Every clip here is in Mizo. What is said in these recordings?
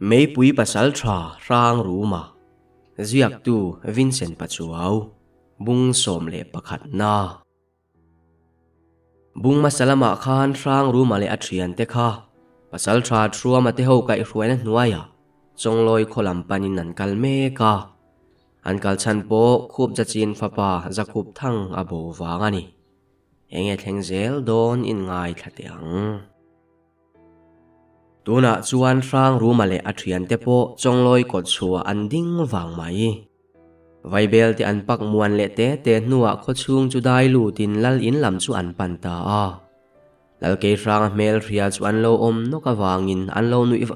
Meipui Pasalṭha Hrang Ruma, Ziaktu Vincent Pachuau, Bung 11 na. Bung hmasa lamah khan Hrang Ruma leh a thiante kha Pasalṭha Thruama te ho kaihhruaina hnuaiah Chawnglawi khaw lam panin an kal mek a. An kal chhan pawh Khup Jachin fapa Zakhup Thang a bo vang a ni. Enge thleng zel dawn in ngaithla teh ang. Tunah chuan Hrang Ruma leh a thiante pawh Chawnglawi kawt chhuah an ding vang mai. Vaibel te an pak muan leh te te hnuah khawchhung chu dai lutin lal in lam chu an pan ta a. Lal Keihranga hmel hria chu an lo awm nawk avangin an lo nuih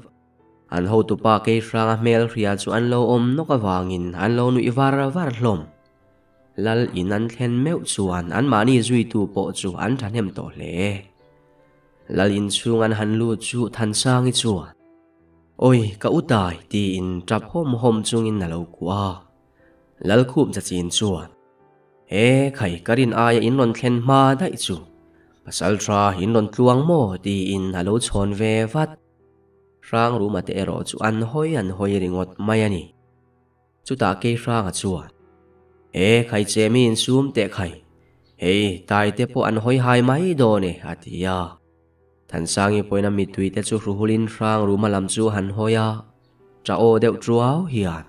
An hotupa Keihranga hmel hria chu an lo awm nawk avangin an lo nuih var var hlawm. Lal in an thlen meuh chuan anmahni zuitu pawh chu an thahnem tawh hle. Lal inchhung an han lut chu Thansangi chuan, Awi, ka u tai, tiin tap hawm hawm chungin a lo kuah a. Lal khup Jachin chuan, He khai, ka rin aia in rawn thlen hma daih chu. Pasal tha in rawn tluang maw? tiin a lo chhawn ve vat. Hrang Ruma te erawh chu an hawi an hawi ringawt mai a ni. Chutah Keihranga chuan, E khai che mi insum teh khai, hei tai te pawh an hawi hai mai dawn e, a ti a. Thansangi pawhin a mittui te chu hruhulin hrang ruma lam chu a han hawi a, ṭah aw deuh ṭuau hian,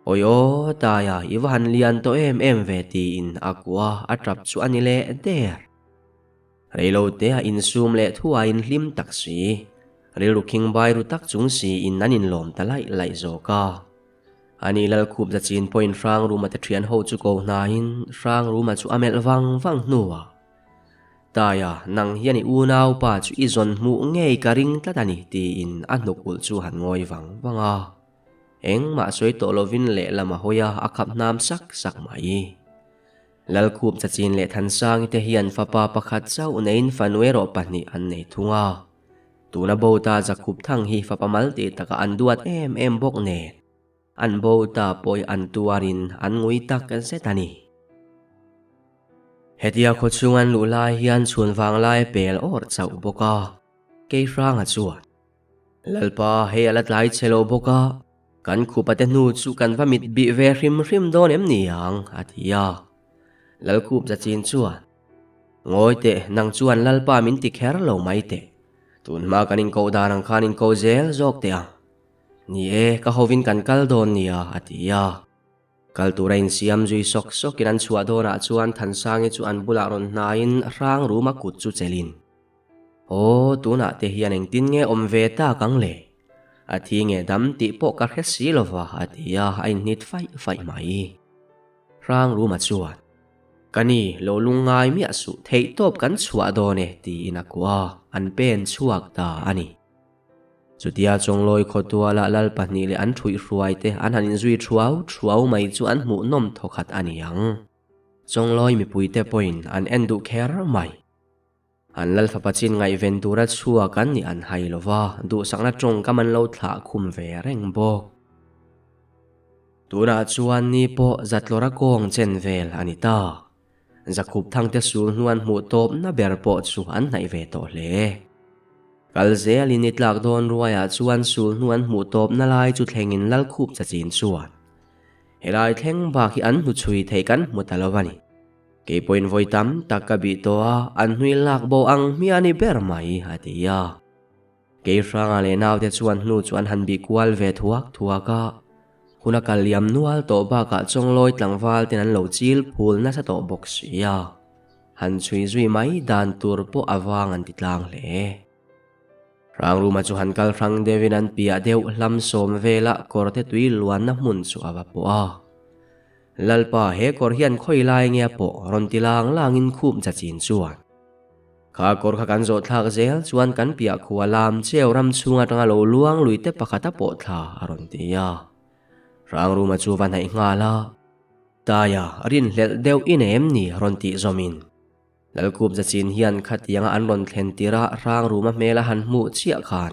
Awi aw Taia, i va han lian tawh em em ve tiin a kuah a ṭap chu a ni leh der. Reilote a insum leh thuaiin hlim tak si, rilru khingbai ru tak chung siin an inlawm ta laih laih zawk a. Ani Lalkhup Zachin pawhin Hrangruma te thian ho chu ko hnaiin Hrangruma chu a melh vang vang hnuah, Taia, nang hian i unaupa chu i zawn hmuh ngei ka ring tlat a ni tiin a hnuk ulh chu han ngawi vang vang a. Engmah sawi tawh lovin lehlam a hawi a, a khap hnam sak sak mai. Lalkhup Chachin leh Thansangi te hian fapa pakhat chauh neiin fanu erawh pahnih an nei thung a. Tuna Bota Zakhup Thang hi fapa mal tih takah an duat em em bawk nen, an Bota pawh an tuarin an ngui tak zet a ni. Hetia khawchhung an luh lai hian chhun vanglai a pel awr chauh bawk a, Keihranga chuan, Lalpa, hei a la tlai che lo bawk a, kan khupate hnu chu kan va mit bih ve hrim hrim dawn em ni ang, a ti a. Lalkhup Zachin chuan, Ngawi teh, nang chuan Lalpa min ti kher lo mai teh. Tun hma kan inkoh dan ang khan inkoh zel zawk teh ang. Ni e, ka hovin kan kal dawn nia, a ti a. Kal tura insiam zui sawk sawkin an chhuah dawnah chuan Thansangi chu an bulah rawn hnaiin hrang ruma kut chu chelin. Aw, tunah te hian engtin nge awm ve tak ang le? A thi nge dam tih pawh ka hre si lo va, a ti a, a inhnit faih faih mai. Hrang Ruma chuan, Ka ni, lo lungngai miah suh, theihtawp kan chhuah dawn e, tiin a kuah a, an pen chhuak ta a ni. Chutia Chawnglawi khawtuala lal pahnih leh an ṭhuihhruai te an han inzui ṭhuau ṭhuau mai chu an hmuhnawm thawkhat a ni ang. Chawnglawi mipuite pawhin an en duh kher mai. An lal fapa chin ngaihven tura chhuak an nih an hai lo va, duhsakna tawngkam an lo thlah khum ve reng bawk. Tunah chuan ni pawh Zatlawra kawng chen vel a ni ta. Zakhup thangte sul hnuan hmuh tawpna ber pawh chu an hnaih ve tawh hle. Kal zelin i tlak dawn ruaiah chuan sul hnuan hmuh tawpna lai chu thlengin Lalkhup chachin chuan helai thleng bak hi an hnuchhui theih kan hmu ta lo a ni. Kei pawhin vawi tam tak ka bih tawh a, an hnui lak bo ang hmiah a ni ber mai, a ti a. Kei hranga leh naute chuan hnu chu an han bih kual ve thuak thuak a. Hun a kal liam nual tawh bakah Chawnglawi tlangval ten an lo chil phul nasa tawh bawk si a. Han chhui zui mai dan tur pawh a vang an ti tlang hle. Hrangruma chu han kal hrang deuhin an piah deuh hlam sawm velah kawrte tui luanna hmun chu a va pawh a. Lalpa, he kawr hian khawi lai nge a pawh rawn ti lang langin khup chachin chuan. Kha kawr kha kan zawh thlak zel chuan kan piah khua lam cheu ram chhung atanga lo luang lui te pakhat a pawh thla a rawn ti a. Hrangruma chu va hnaih nghal a. Taia, rinhlelh deuh i nei em ni rawn tih zawmin. Lalkhup Zachin hian khatianga an rawn thlen tirh a Hrangruma hmel a han hmuh chiah khan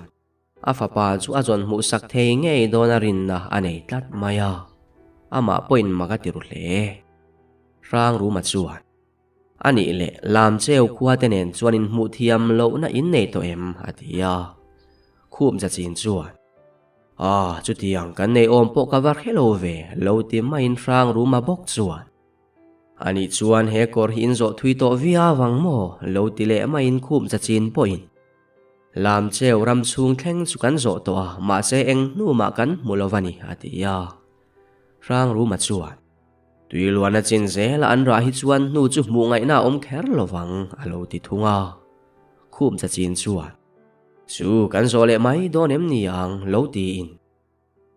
a fapa chu a zawn hmuh sak thei ngei dawn a rinna a nei tlat mai a, amah pawhin mak a ti ru hle. Hrangruma chuan, A nih leh, Lamcheu khua te nen chuan inhmuh thiam lohna in nei tawh em? a ti a. Khup Zachin chuan. A, chutiang kan nei awm pawh ka va hre lo ve, lo ti maiin Hrangruma bawk chuan. Anih chuan he kawr hi in zawh thui tawh viau ang maw? Lo ti leh maiin khup chachin pawhin. Lamcheu ram chhung thleng chu kan zawh tawh a, mahse eng hnu mah kan hmu lo va ni, a ti a. Hrangruma chuan, Tui luana chin zela an rah hi chuan hnu chu hmuh ngaihna a awm kher lo vang, a lo ti thung a. Khup chachin chuan, Chu kan zawh leh mai dawn em ni ang, lo tiin.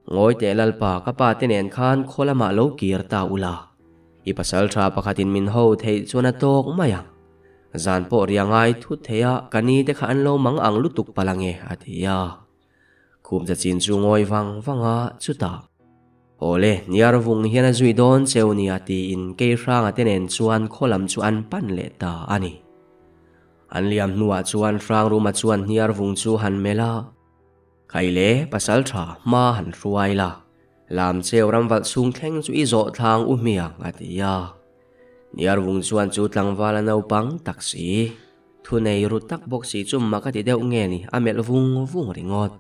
Ngawi teh Lalpa, ka pa te nen khan khaw lamah lo kir ta ula. I pasal tha pakhatin min ho theih chuan a tawk mai ang. Zan pawh ria ngai thut thei a, ka ni te kha an lo mang ang lutuk palh ange, a ti a. Khum chachin chu ngawi vang vang a, chutah, Awle, Niar vung hian a zui dawn cheu nia tiin Keihranga te nen chuan khaw lam chu an pan leh ta a ni. An liam hnuah chuan Hrangruma chuan Niar vung chu han melh a. Khaile pasal tha hma han hruai la, lam cheu ram valh chhung thleng chu i zawh thlang u hmiang a ti a. Niarvung chuan chu tlangval a naupang tak si, thu nei ru tak bawk si chu mak a ti deuh nge ni a melh vung vung ringawt.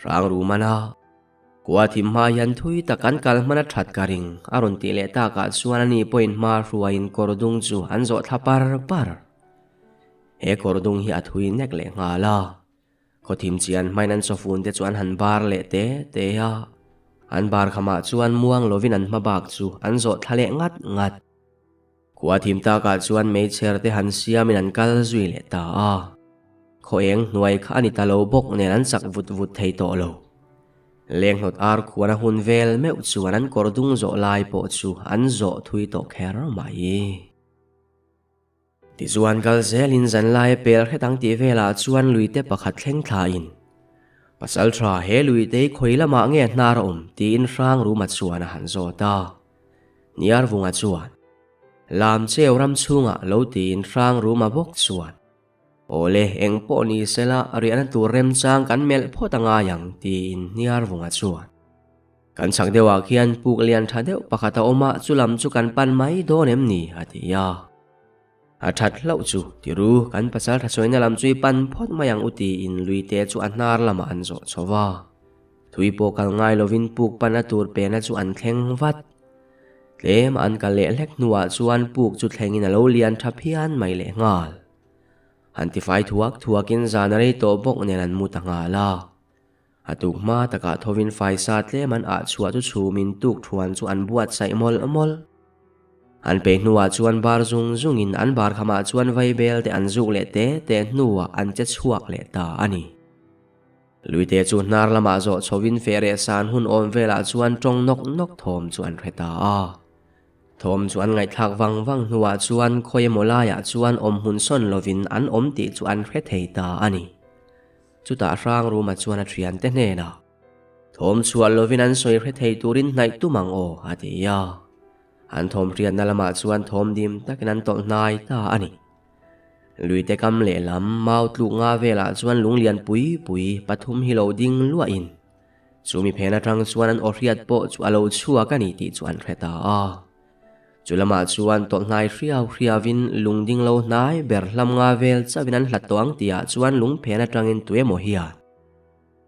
Hrangrumana kua thim hma hian thui tak an kal hman a that ka ring a rawn tih leh takah chuan ani pawhin hma hruaiin kawr dung chu an zawh thla par par. He kawr dung hi a thui nek leh nghal a. Khawthim chian hmain an chawfun te chu an han bar leh te te a, an bar khamah chuan muang lovin an hma bak chu an zawh thla leh ngat ngat. Khua thim takah chuan meichher te han siamin an kal zui leh ta a, khaw eng hnuai kha a ni ta lo bawk nen an chak vut vut thei tawh lo. Lenghnawt ar khuan a hun vel meuh chuan an kawr dung zawh lai pawh chu an zawh thui tawh kher mai. Tichuan kal zelin zanlaia pel hret ang tih velah chuan luite pakhat thleng thlain, Pasalṭha, he luite hi khawi lamah nge hnar a awm? tiin Hrangruma chuan a han zawt a. Niarvunga chuan, Lamcheu ram chhungah lo tiin Hrangruma bawk chuan, Awle, eng pawh ni sela riahna tur remchang kan melh phawt a ngai ang, tiin Niarvunga chuan. Kan chhak deuhah khian puk lian tha deuh pakhat a awm a, chu lam chu kan pan mai dawn em ni? a ti a. A that hlauh chu, ti ru, kan pasal tha sawina lam chu i pan phawt mai ang u tiin luite chu a hnar lamah an zawh chho va. Thui pawh kal ngai lovin puk pana tur pena chu an thleng vat. Tlem an kal leh hlek hnuah chuan puk chu thlengin a lo lian tha phian mai leh nghal. Han tifai thuak thuakin zan a rei tawh bawk nen an mu ta nghal a. A tuk hma takah thovin faisa tlem an ah chhuah chu chhumin tuk thuan chu an buatsaih mawlh mawlh. An peih hnuah chuan bar zung zungin an bar khamah chuan vaibel te an zuk leh te te hnuah an che chhuak leh ta a ni. Luite chu hnar lamah zawh chhovin feh reh san hun awm velah chuan tawng nawk nawk thawm chu an hre ta a. Thawm chu an ngaihthlak vang vang hnuah chuan khawi emaw laiah chuan awm hmun sawn lovin an awm tih chu an hre thei ta a ni. Chutah Hrangruma chuan a thiante hnenah, Thawm chhuah lovin an sawi hre thei turin hnaih tum ang aw, a ti a. An thawm hriatna lamah chuan thawm dim takin an tawlh hnai ta a ni. Luite kam lehlam mau tluk nga velah chuan lunglian pui pui pathum hi lo ding luahin chumi phen atang chuan an aw hriat pawh chu a lo chhuak a ni tih chu an hre ta a. Chu lamah chuan tawlh hnai hriau hriauin lung ding lo hnai ber hlam nga vel chauhin an hlat tawh ang tihah chuan lung phen atangin tuemaw hian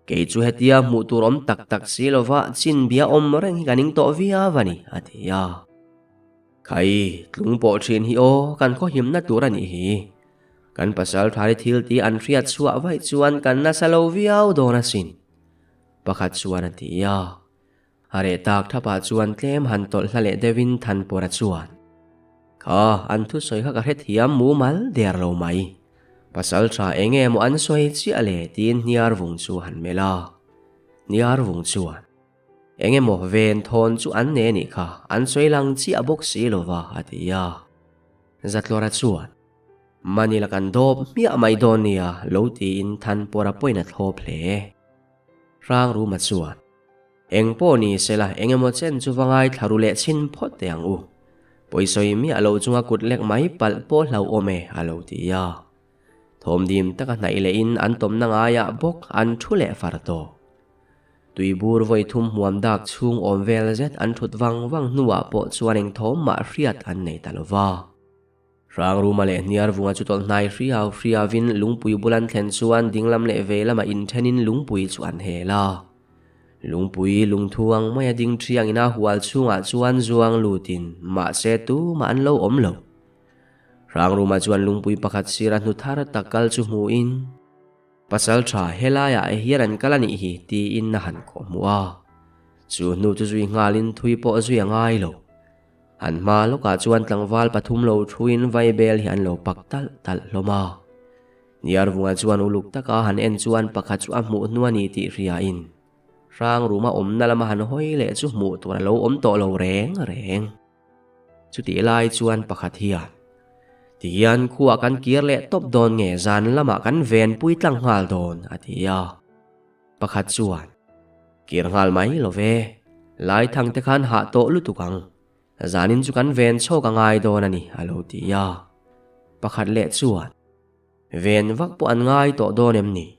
kei chu hetia hmuh tur awm tak tak si lova chin bia awm reng hi ka ning tawh viau a ni, a ti a. Khai, tlung pawh thin hi aw, kan khawhimna tur a nih hi. Kan pasal thari thil tih an hriat chhuah vaih chuan kan nasa lo viau dawn asin, pakhat chuan a ti a. A reh tak thapah chuan tlem han tawlh hla leh deuhin Thanpawra chuan, Kha, an thusawi kha ka hrethiam mumal der lo mai. Pasal tha eng nge maw an sawi chiah le tiin Hniarvung chu han melh a. Hniarvung chuan, Eng emaw ven thawn chu an nei anih kha, an sawi lang chiah bawk si lova a ti a. Zatlawra chuan, Manila kan dawp hmiah mai dawn nia lo tiin Thanpawra pawhin a thlawp hle. Hrangruma chuan, Eng pawh ni sela, eng emaw chen chu va ngaithla ru leh chhin phawt teh ang u. Pawisawi miah lo chunga kut lek mai palh pawh hlauhawm e, a lo ti a. Thawmdim taka hnaih lehin an tawmna ngaiah bawk an thu leh far tawh. Tuibur vawi thum hmuam dak chhung awm vel zet an thut vang vang hnuah pawh chuan eng thawm mah hriat an nei ta lo va. Hrangruma leh Hniarvunga chu tawlh hnai hriau hriauin lungpui bul an thlen chuan dinglam leh vei lamah inthenin lungpui chu an hel a. Lungpui lungthu ang maia ding ṭhiang ina hual chhungah chuan zuang lutin mahse tumah an lo awm lo. Hrangruma chuan lungpui pakhat sira hnu thar tak kal chu hmuhin, Pasal ṭha helaiah hian an kal a nih hi tiin a han kawhhmuh a. Chu hnu chu zui nghalin thui pawh zui a ngai lo. An hma lawkah chuan tlangval pathum lo thuin vaibel hi an lo pak talh talh hlawm a. Niarvunga chuan uluk taka han en chuan pakhat chu a hmuh hnu a ni tih hriain Hrangruma awmna lama han hawi leh chu hmuh tur a lo awm tawh lo reng reng. Chutih lai chuan pakhat hian, Tihian khuah kan kir leh tawp dawn nge zan lamah kan venpui tlang nghal dawn, a ti a. Pakhat chuan, Kir nghal mai lo ve, Laithang te khan hah tawh lutuk ang. Zanin chu kan ven chhawk a ngai dawn a ni, a lo ti a. Pakhat leh chuan, Ven vak pawh an ngai tawh dawn em ni?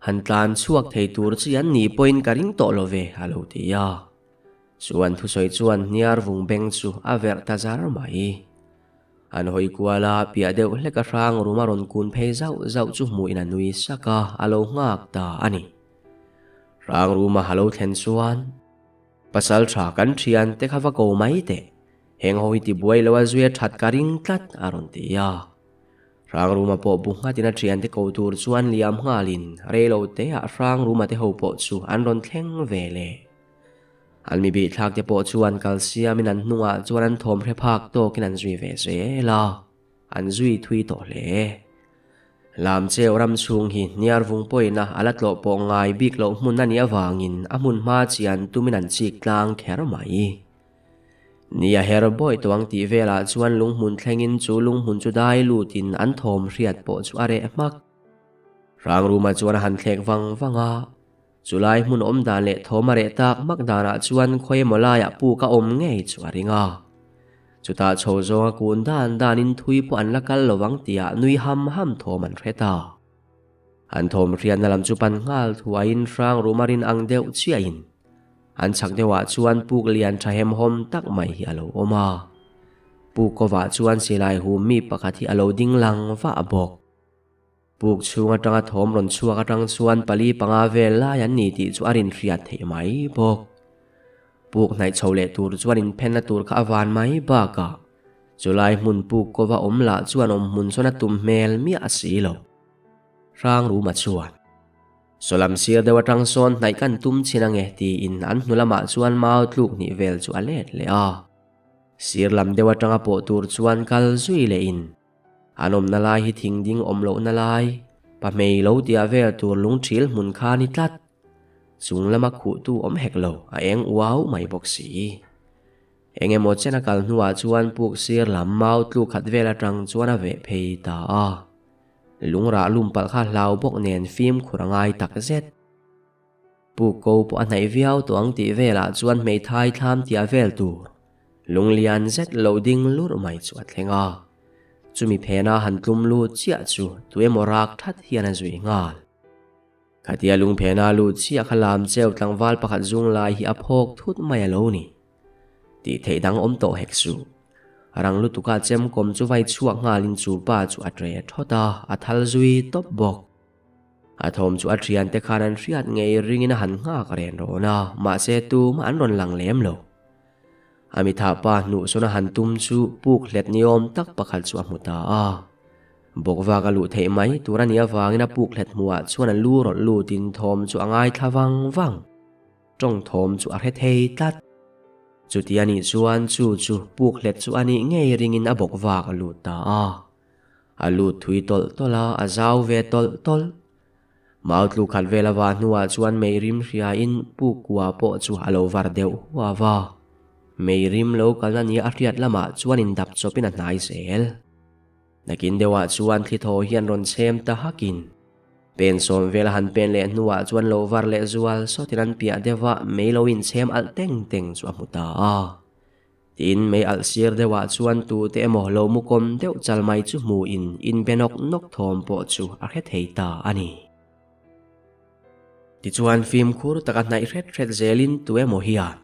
Han tlan chhuak thei tur chi an nih pawhin ka ring tawh lo ve, a lo ti a. Chuan thusawi chuan hniar vung beng chu a verh ta zar mai. An hawi kual a, piah deuh hlek a hrang rum a rawn kun phei zauh zauh chu hmuhin a nui sak a, a lo nghak ta a ni. Hrang ruma a lo thlen chuan, Pasal tha kan thian te kha va ko mai teh, heng ho hi tibuai lo a zuia that ka ring tlat, a rawn ti a. Hrangruma pawh bu nghatin a thiante ko tur chuan liam nghalin reilo teah Hrangruma te ho pawh chu an rawn thleng ve le. An mi bihthlak te pawh chuan kal siamin an hnungah chuan an thawm hre phak tawkin an zui ve zel a, an zui thui tawh hle. Lamcheu ram chhung hi hniarvung pawina a la tlawh pawh ngai bik loh hmun a nih avangin a hmun hma chian tumin an chik tlang kher mai. Ni a her bawi tawh ang tih velah chuan lunghmun thlengin chu lunghmun chu dai lutin an thawm hriat pawh chu a reh hmak. Hrangruma chuan a han thlek vang vang a, chulai hmun awm dan leh thawm a reh tak hmak danah chuan khawi emaw laiah puk a awm ngei chu a ring a. Chutah chho zawnga kun dan danin thui pawh an la kal lo vang tihah nui ham ham thawm an hre ta. An thawm hriatna lam chu pan nghal thuaiin Hrangruma rin ang deuh chiahin An chhak deuhah chuan puk lian thahemhawm tak mai hi a lo awm a. Puk kawvah chuan silai hum mi pakhat hi a lo ding lang vah bawk. Puk chhung atanga thawm rawn chhuak atang chuan pali panga vel lai an ni tih chu a rinhriat theih mai bawk. Puk hnaih chho leh tur chuan inphenna tur kha a van mai bakah chulai hmun puk kawva awm lah chuan awmhmun sawn a tum hmel miah si lo. Hrangruma chuan. Sawlam sir deuh atang sawn hnaih kan tum chin ange tiin an hnu lamah chuan mau tluk hnih vel chu a let leh a. Sir lam deuh atanga pawh tur chuan kal zui leh in an awmna lai hi thing ding awm lohna lai pahmei lo tia vel tur lung thil hmun kha ni tlat. Chung lama khuhtu awm hek lo a eng uau mai bawk si. Eng emaw chen a kal hnuah chuan puk sir lam mau tluk khat vel atang chuan a veh phei ta a. Lungrah lum palh kha hlau bawk nen fimkhur a ngai tak zet. Pu ko pawh a hnaih viau tawh ang tih velah chuan hmeithai thlam tia vel tur lunglian zet lo ding lurh mai chu a thleng a. Chumi phena han tlum lut chiah chu tuemaw rak that hian a zui nghal. Khatia lungphena lut chiah kha lam cheu tlangval pakhat zung lai hi a phawk thut mai a lo ni. Tih theih dang awm tawh hek suh. Rang lutuka chemkawm chu vai chhuak nghalin chu pa chu a tre thawt a, a thal zui tawp bawk. A thawm chu a thiante khan an hriat ngei ringin a han nghak ren rawn a, mahse tumah an rawn lang lem lo. A mitha pa hnuh sawn a han tum chu puk hlet ni awm tak pakhat chu a hmu ta a. Bawkvak a luh theih mai tur a nih avangin a puk hlet hmuhah chuan a lu rawlh lutin thawm chu a ngaithla vang vang. Tawng thawm chu a hre thei tlat. Chuti a nih chuan chu chu puk hlet chu a nih ngei ringin a bawk vak a lut ta a. A lut thui tawlh tawlh a, a zau ve tawlh tawlh. Mau tlu khat vel a vah hnuah chuan mei rim hriain puk kua pawh chu a lo var deuh huau a. Mei rim lo kalna nia a hriat lamah chuan indap chawpin a hnai zel. Nakin deuhah chuan thli thaw hian rawn chhem ta hakin pen sawm vel a han pen leh hnuah chuan lo var leh zual sawtin an piah deuh a mei lo inchhem alh teng teng chu a hmu ta a. Tin, mei alh sir deuhah chuan tute emaw lo mu kawm deuh chal mai chu hmuhin inbe nawk nawk thawm pawh chu a hre thei ta a ni. Tichuan fimkhur taka hnaih hret hret zelin tu emaw hian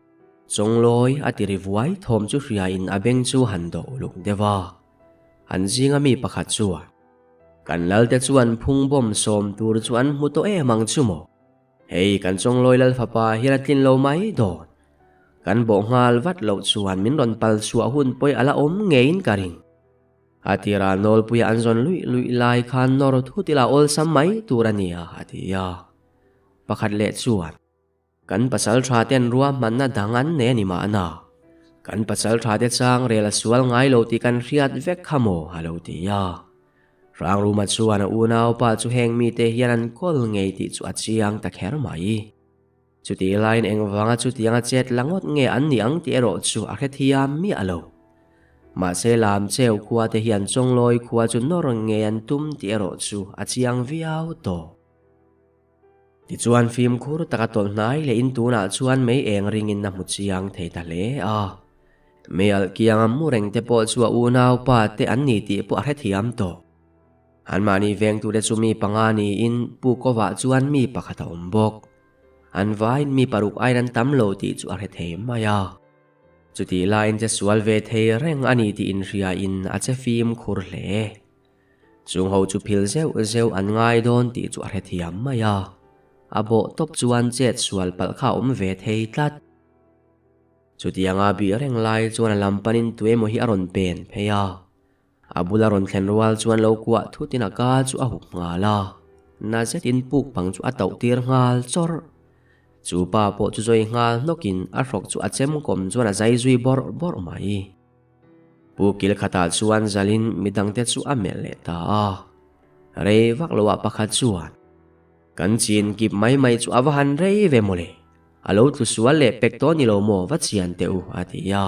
Chawnglawi a ti ri vuai thawm chu hriain a beng chu han dawh uluk deuh a. An zinga mi pakhat chuan, Kan lalte chuan phung bawm sawm tur chu an hmu tawh em ang chu maw? Hei kan Chawnglawi Lal fapa hian a tlin lo mai dawn. Kan bawh nghal vat loh chuan min rawn pal chhuah hun pawi a la awm ngeiin ka ring. A tirah nawlpuia an zawn luih luih lai khan nawr thut ila awlsam mai tur a nia, a ti a. Pakhat leh chuan. Kan pasal tha ten ruahmanna dang an nei a ni mahna. Kan pasal tha te chang rel a sual ngai lo tih kan hriat vek kha maw a lo ti a. Hrangruma chuan a unaupa chu heng mite hian an kawl ngei tih chu a chiang ta kher mai. Chutih laiin engvanga chutianga chet la ngawt nge an nih ang tih erawh chu a hrethiam miah lo. Mahse lam cheu khua te hian Chawnglawi khua chu nawr ngei an tum tih erawh chu a chiang viau tawh. Tichuan fimkhur taka tawlh hnai leh in tunah chuan mei eng ringin a hmu chiang thei ta hle a. Mei alh kianga mu reng te pawh chu a unaupa te an ni tih pawh a hrethiam tawh. Anmahni vengtute chu mi panga niin Pu Kovah chuan mi pakhat a awm bawk. An vaiin mi paruk aiin an tam lo tih chu a hre thei mai a. Chutih laiin che sual ve thei reng a ni tih inhriain a che fimkhur hle. Chung ho chu phil zeuh zeuh an ngai dawn tih chu a hrethiam mai a, a bawh tawp chuan chet sual palh kha a awm ve thei tlat. Chutianga bih reng lai chuan a lam panin tuemaw hi a rawn pen phei a, a bula rawn thlen rual chuan lo kuah thutin a ka chu a hup nghal a, na zetin puk pang chu a tauh tir nghal chawrh. Chu pa pawh chu zawi nghal hnawkin a hrawk chu a chem kawm chuan a zai zui bawrh bawrh mai. Pu Kilkhatah chuan zalin midangte chu a melh leh ta a. Rei vak loah pakhat chuan, Kan chin kip mai mai chu a va han rei ve mawle, a lo tlu sual leh pek tawh ni lo maw va chian teh u, a ti a.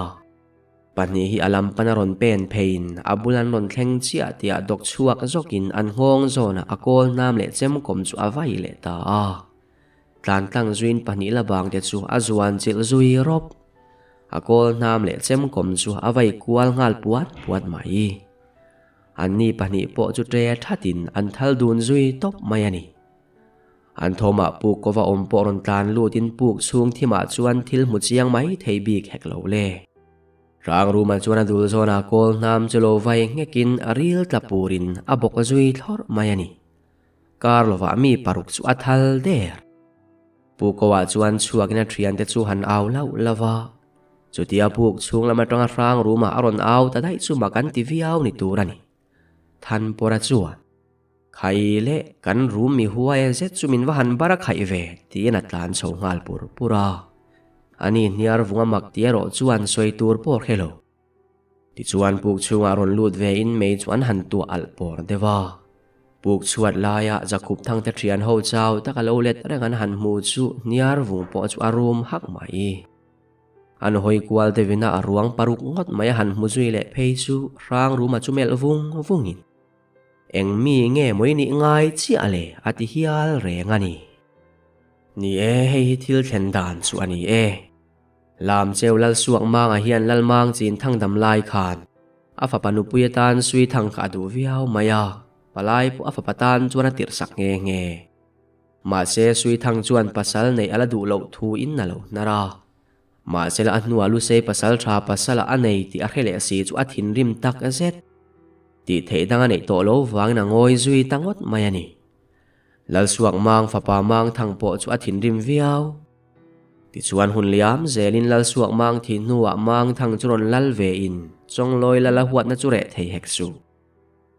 Pahnih hi a lam pan a rawn pen pheiin a bul an rawn thleng chiah tihah dawk chhuak zawkin an nghawng zawnah a kawl hnam leh chemkawm chu a vai leh ta a. Tlan tlang zuin pahnih la bang te chu a zuan chilh zui rawp. A kawl hnam leh chemkawm chu a vai kual nghal puat puat mai. Anni pahnih pawh chu ṭe thatin an thal dun zui tawp mai a ni. An thawmah puk kawva awm pawh rawn tlan lutin puk chhung thimah chuan thil hmu chiang mai thei bik hek lo le. Hrangruma chuan a dul zawnah kawl hnam chu lo vai nghekin a ril tla purin a bawk zui thlawrh mai a ni. Kar lovah mi paruk chu a thal der. Pu Koa chuan chhuakin a thiante chu han au lauh lauh va. Chutia buk chhung lam atanga hrang rumah a rawn au ta daih chu mak an ti viau ni tur a ni. Thanpawra chuan, Khai le, kan rum mi huai e zet chu min va han bar a khaih ve, tiin a tlan chho nghal pur pur a. Ani hniar vunga mak ti erawh chuan sawi tur pawh hre lo. Tichuan puk chhungah rawn lut ve in mei chu an han tuah alh pawr deuh a. Puk chhuat laia Jakhup Thangte thian ho chau taka lo let reng an han hmu chu hniar vung pawh chu a rum hak mai. An hawi kual deuhin a a ruang paruk ngawt mai a han hmu zui leh phei chu hrang ruma chu melh vung vungin eng mi nge maw i nih ngai chiah le a ti hial reng a ni. Ni e, hei hi thil thlen dan chu a ni e. Lam cheu Lal Suak Manga hian Lal Mang chin thang dam lai khan a fapa nupui atan sui thang kha a duh viau mai a, palai pawh a fapa tan chuan a tirh sak nghe nghe. Mahse sui thang chuan pasal neih a la duh loh thu in a lo hnar a. Mahse la a hnuah Lusei pasal tha pasala a nei tih a hre leh si chu a thinrim tak zet. Tih theih dang a neih tawh lo vangin a ngawi zui ta ngawt mai a ni. Lal Suak Mang fapa Mang Thang pawh chu a thinrim viau. Tichuan hun liam zelin Lal Suak Mang thih hnuah Mang Thang chu rawn lal ve in Chawnglawi lal a huatna chu reh thei hek suh.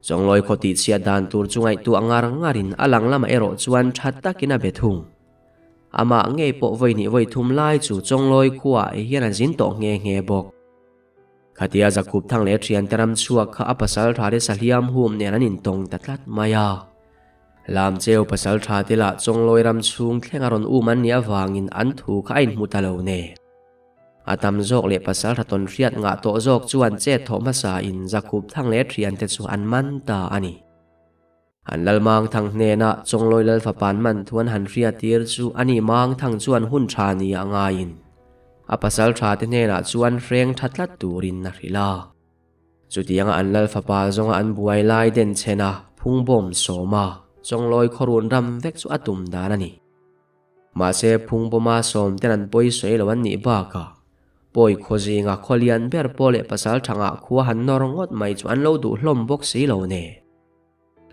Chawnglawi khaw tihchhiat dan tur chu ngaihtuah ngar ngarin a lang lamah erawh chuan tha takin a be thung. Amah ngei pawh vawi hnih vawi thum lai chu Chawnglawi khuaah hian a zin tawh nghe nghe bawk. Khatia Zakhup Thang leh thiante ram chhuak kha a pasal tha te sahliam hum nen an intawng ta tlat mai a. Lamcheu pasal tha te lah Chawnglawi ram chhung thleng a rawn um an nih avangin an thu kha a inhmu ta lo nen. A tam zawk leh pasal tha tawn hriat ngah tawh zawk chuan chet thawh hmasa in Zakhup Thang leh thiante chu an man ta a ni. An Lal Mangthang hnenah Chawnglawi Lal fapan man thu an han hriat tir chu a ni Mangthang chuan hun tha ni a ngaiin a pasal tha te hnenah chuan hreng tha tlat turin a hrilh a. Chutianga an Lal fapa zawnga an buai lai den chhen a, phungbawm sawm a, Chawnglawi khawrun ram vek chu a tum dan a ni. Mahse phungbawma sawm ten an pawi sawi lo an nih bakah pawi khaw zinga khaw lian ber pawh leh pasal thangah khua han nawr ngawt mai chu an lo duh hlawm bawk si lo ne.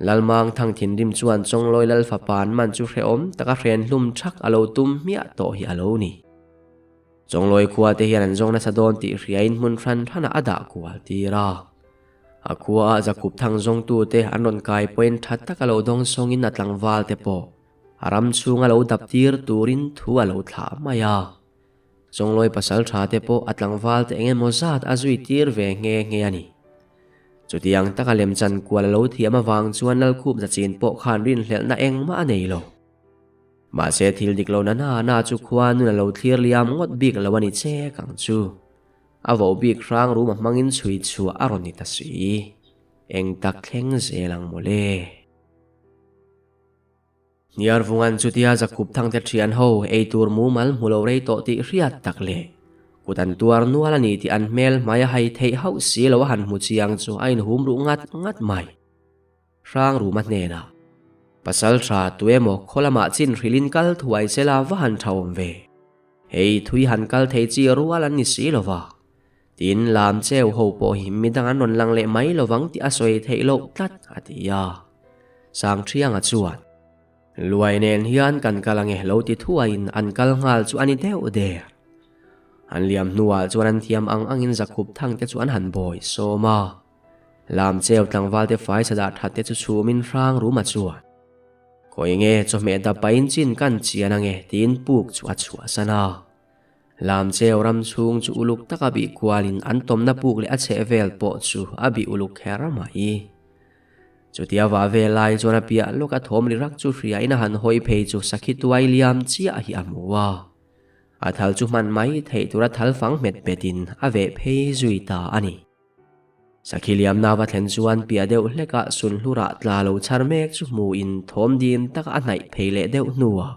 Lalmang Thang thinrim chuan Chawnglawi Lal fapa an man chu hrehawm taka hren hlum thak a lo tum hmiah tawh hi a lo ni. Chawnglawi khua te hian an zawng nasa dawn tih hriain hmun hran hranah a dah kual tir a. A khuaah Zakhup Thang zawngtute an rawn kai pawhin tha taka lo dawng sawngin a tlangval te pawh a ram chhunga lo dap tir turin thu a lo thlah mai a. Chawnglawi pasal tha te pawh a tlangval te eng emaw zat a zui tir ve nghe nghe a ni. Chutiang taka lemchan kual a lo thiam avang chuan Lalkhup zachin pawh khan rinhlelhna engmah a nei lo. Mahse thil dik lo na na na chu khua nun a lo thlir liam ngawt bik lo a ni chek ang chu. A vo bik hrang rum a hmangin chhui chhuah a rawn ni ta si. Eng tak thleng zel ang mawle. Hniarvunga'n chutia Zakhup Thangte thian ho ei tur mumal hmu lo rei tawh tih hriat tak leh kut an tuar nual a ni tih an hmel hmai a hai theih hauh si lo a han hmu chiang chu a inhum ruh ngat ngat mai. Hrang Ruma hnenah, Pasal tha tuemaw khaw lamah chin hrilhin kal thuai sela va han tha awm ve. Hei thui han kal thei chi rual an ni si lo va. Tin, lam cheu ho pawh hi midang an rawn lang leh mai lovang tih a sawi theih loh tlat, a ti a. Sangthianga chuan, Luai nen hian kan kal ange lo ti thuaiin an kal nghal chu a ni deuh der. An liam hnuah chuan an thiam ang angin Zakhup Thang te chu an han bawi sawm a. Lam cheu tlangval te fai sadah that te chu chhumin hrang ruma chuan, Khawi nge chawhmeh dapain chin kan chian ange tiin puk chu a chhuahsan a. Lamcheu ram chhung chu uluk taka bih kualin an tawmna puk leh a chheh vel pawh chu a bih uluk kher mai. Chutia vah vel lai chuan a piah lawka thawm ri rak chu hriain a han hawi phei chu sakhi tuai liam chiah hi a hmu a. A thal chu hman mai theih tura thal fang hmet betin a veh phei zui ta a ni. Sakhi liamna va thlen chuan piah deuh hlekah sunhlurah tla lo chhar mek chu hmuin thawm dim taka a hnaih phei leh deuh hnuah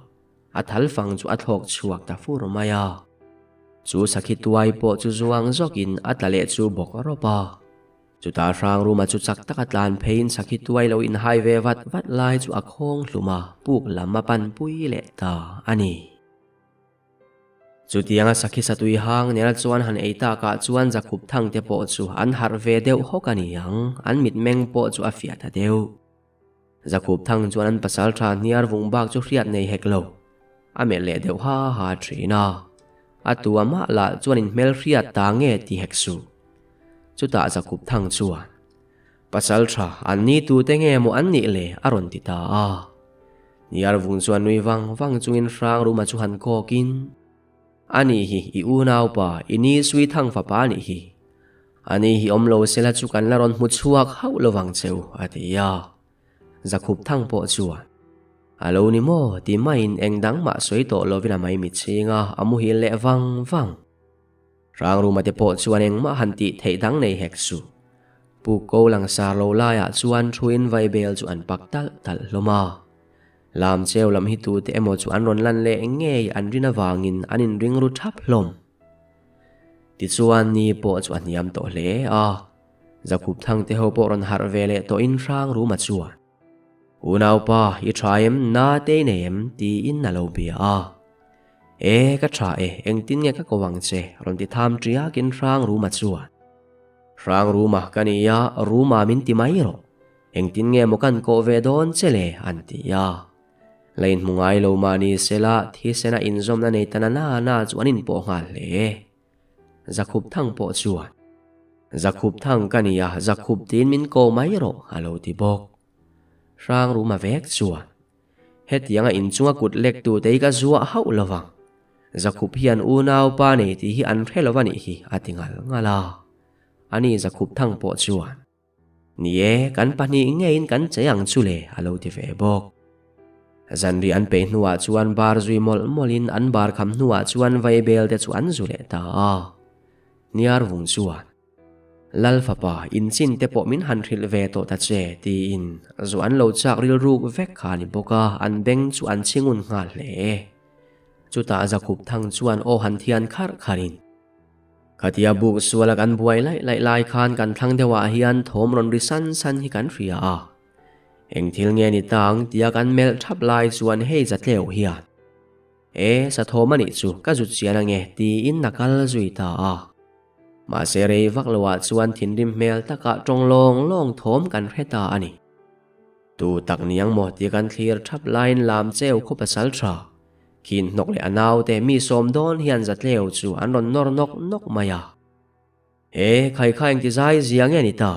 A thal fang chu a thlawk chhuak ta fur mai a. Chu sakhi tuai pawh chu zuang zawkin a tla leh chu bawk rawp a. Chutah Hrangruma chu chak taka tlan pheiin sakhi tuai lo inhai ve vat vat lai chu a khawng hlum a, puk lam a panpui leh ta a ni. Chutianga sakhi satui hang nena chuan han ei takah chuan Zakhup Thangte pawh chu an harh ve deuh hawk a ni ang, an mitmeng pawh chu a fiah ta deuh. Zakhup Thang chuan an pasal tha hniar vung bak chu hriat nei hek lo. A melh leh deuh ha ha thin a. A tu a mah lah chuan in hmel hriat ta nge ti hek suh. Chutah Zakhup Thang chuan, Pasal tha, an ni tu te nge maw an nih le? a rawn ti ta a. Hniar vung chuan nui vang vang chungin hrang ruma chu han kawkin, A nih hi, i unaupa, i ni Sui Thang fapa a nih hi. A ni hi awm lo sela chu kan la rawn hmu chhuak hauh lo vang cheu, a ti a. Zakhup Thang pawh chuan, A lo ni maw? ti maiin eng dang mah sawi tawh lovin a maimit chhing a, a muhil leh vang vang. Hrangruma te pawh chuan engmah han tih theih dang nei hek suh. Pu Ko langsar lo laiah chuan thuin vaibel chu an pak talh talh hlawm a. Lam cheu lam hi tute emaw chu an rawn lan leh ngei an rin avangin an inring ru thap hlawm. Tichuan ni pawh chu a hniam tawh hle a, Zakhup Thangte ho pawh rawn harh ve leh tawhin hrang ruma chuan, Unaupa, i tha em? Na te i nei em? tiin a lo bia a. E, ka tha e, engtin nge ka ko ang che? rawn ti tham ṭiakin hrang ruma chuan, Hrang ruma ka ni a, ruma min ti mai rawh. Engtin nge maw kan kawh ve dawn che le? an ti a. La inhmu ngai lo mah ni sela thisena inzawmna nei ta na na na chu an inpawh nghal hle. Zakhup Thang pawh chuan, Zakhup Thang ka ni a, Zakhup tiin min ko mai rawh, a lo ti bawk. Hrangruma vek chuan, Hetianga inchunga kut lek tute hi ka zuah hauh lo vang. Zakhup hian unaupa nei tih hi an hre lo a nih hi, a ti ngal ngal a. Ani Zakhup Thang pawh chuan, Ni e, kan pahnih ngeiin kan chei ang chu le, a lo ti ve bawk. Zanri an peih hnuah chuan bar zui mawlh mawlhin an bar kham hnuah chuan vaibel te chu an zu leh ta a. Hniar vung chuan, Lal fapa, inchin te pawh min han hrilh ve tawh ta che, tiin zu an lo chak rilruk vek kha a ni bawk a, an beng chu an chhingun nghal hle. Chutah Zakhup Thang chuan aw han thian kharh kharhin, Khatia buk suala kan buai laih laih lai khan kan thlang deuhah hian thawm rawn ri san san hi kan hria a. Eng thil nge ni tang tia kan melh thap lai chuan hei zatleu hian, E, sa thawm a nih chu, ka zut chian ange, tiin a kal zui ta a. Mahse rei vak loah chuan thinrim hmel takah tawng lawng lawng thawm kan hre ta a ni. Tu tak niang maw tia kan thlir thap laiin lam cheu khaw pasal tha khin hnawk leh a naute mi sawm dawn hian zatleu chu an rawn nawr nawk nawk mai a. He khai kha engti zai zia nge ni ta?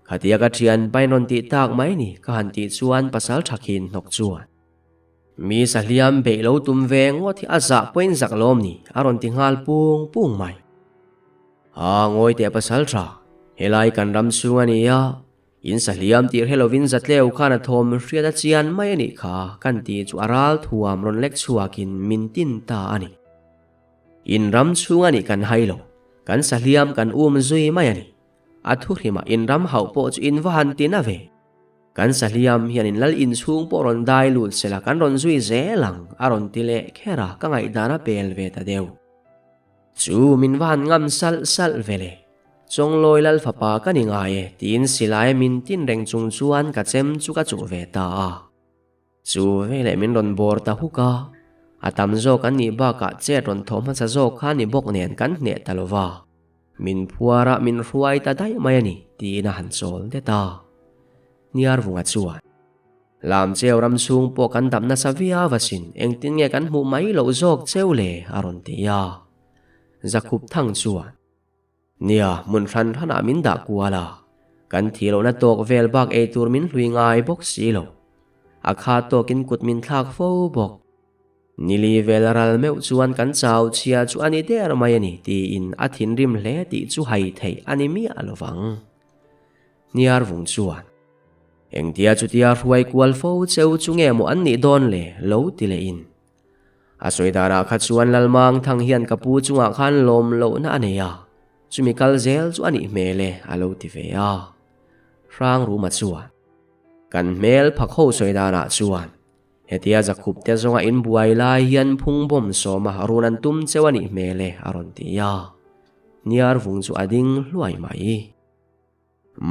Khatia ka thian pain rawn tih tak mai ni ka han tih chuan pasal tha khin hnawk chuan mi sahliam beih lo tum ve ngawt hi a zah pawhin zak lawm ni a rawn ti nghal pung pung mai. A ngawi teh pasal tha, helai kan ram chhung a ni a, In sahliam tih hre lovin Zatleu khan a thawm hriat a chian mai a nih kha kan tih chu a ral thuam rawn lek chhuakin min tin ta a ni. In ram chhung a nih kan hai lo, kan sahliam kan um zui mai a ni. A thu hrimah in ram hauh pawh chu in va han tin a ve. Kan sahliam hian in lal inchhung pawh rawn dai lut sela kan rawn zui zel ang a rawn ti leh kher a, ka ngaihdan a pel ve ta deuh. Chu min va han ngam salh salh ve le. Chawnglawi lal fapa ka ni ngai e tiin silai min tin reng chung chuan ka chem chu ka chuh ve ta a. Chu veleh min rawn bawr ta huk a, a tam zawk an nih bakah chet rawn thawh hmasa zawk kha ni bawk nen kan hneh ta lo va, min phuar a min hruai ta daih mai a ni tiin a han chawl det a. Hniarvunga chuan, Lamcheu ram chhung pawh kan dap nasa viau asin, engtin nge kan hmuh mai loh zawk cheu le? a rawn ti a. Zakhup thang chuan, Nia, hmun hran hranah min dah kual a, kan thih lohna tawk vel bak ei tur min hlui ngai bawk si lo. A kha tawkin kut min thlak fo bawk. Nili vel ral meuh chuan kan chau chhia chu a ni der mai a ni tiin a thinrim hle tih chu hai theih a ni miah lo vang. Hniar vung chuan, Engtia chutia hruai kual fo cheu chu nge maw an nih dawn le? lo ti lehin. A sawi danah kha chuan Lalmang Thang hian ka pu chungah khan lawm lohna a nei a, chumi kal zel chu a nih hmel e a lo ti ve a. Hrang Ruma chuan, Kan hmel phak ho sawi danah chuan hetia Zakhup te zawnga in buai lai hian phung bawm sawma run an tum cheu a nih hmel e a rawn ti a. Hniar vung chu a ding hluai mai.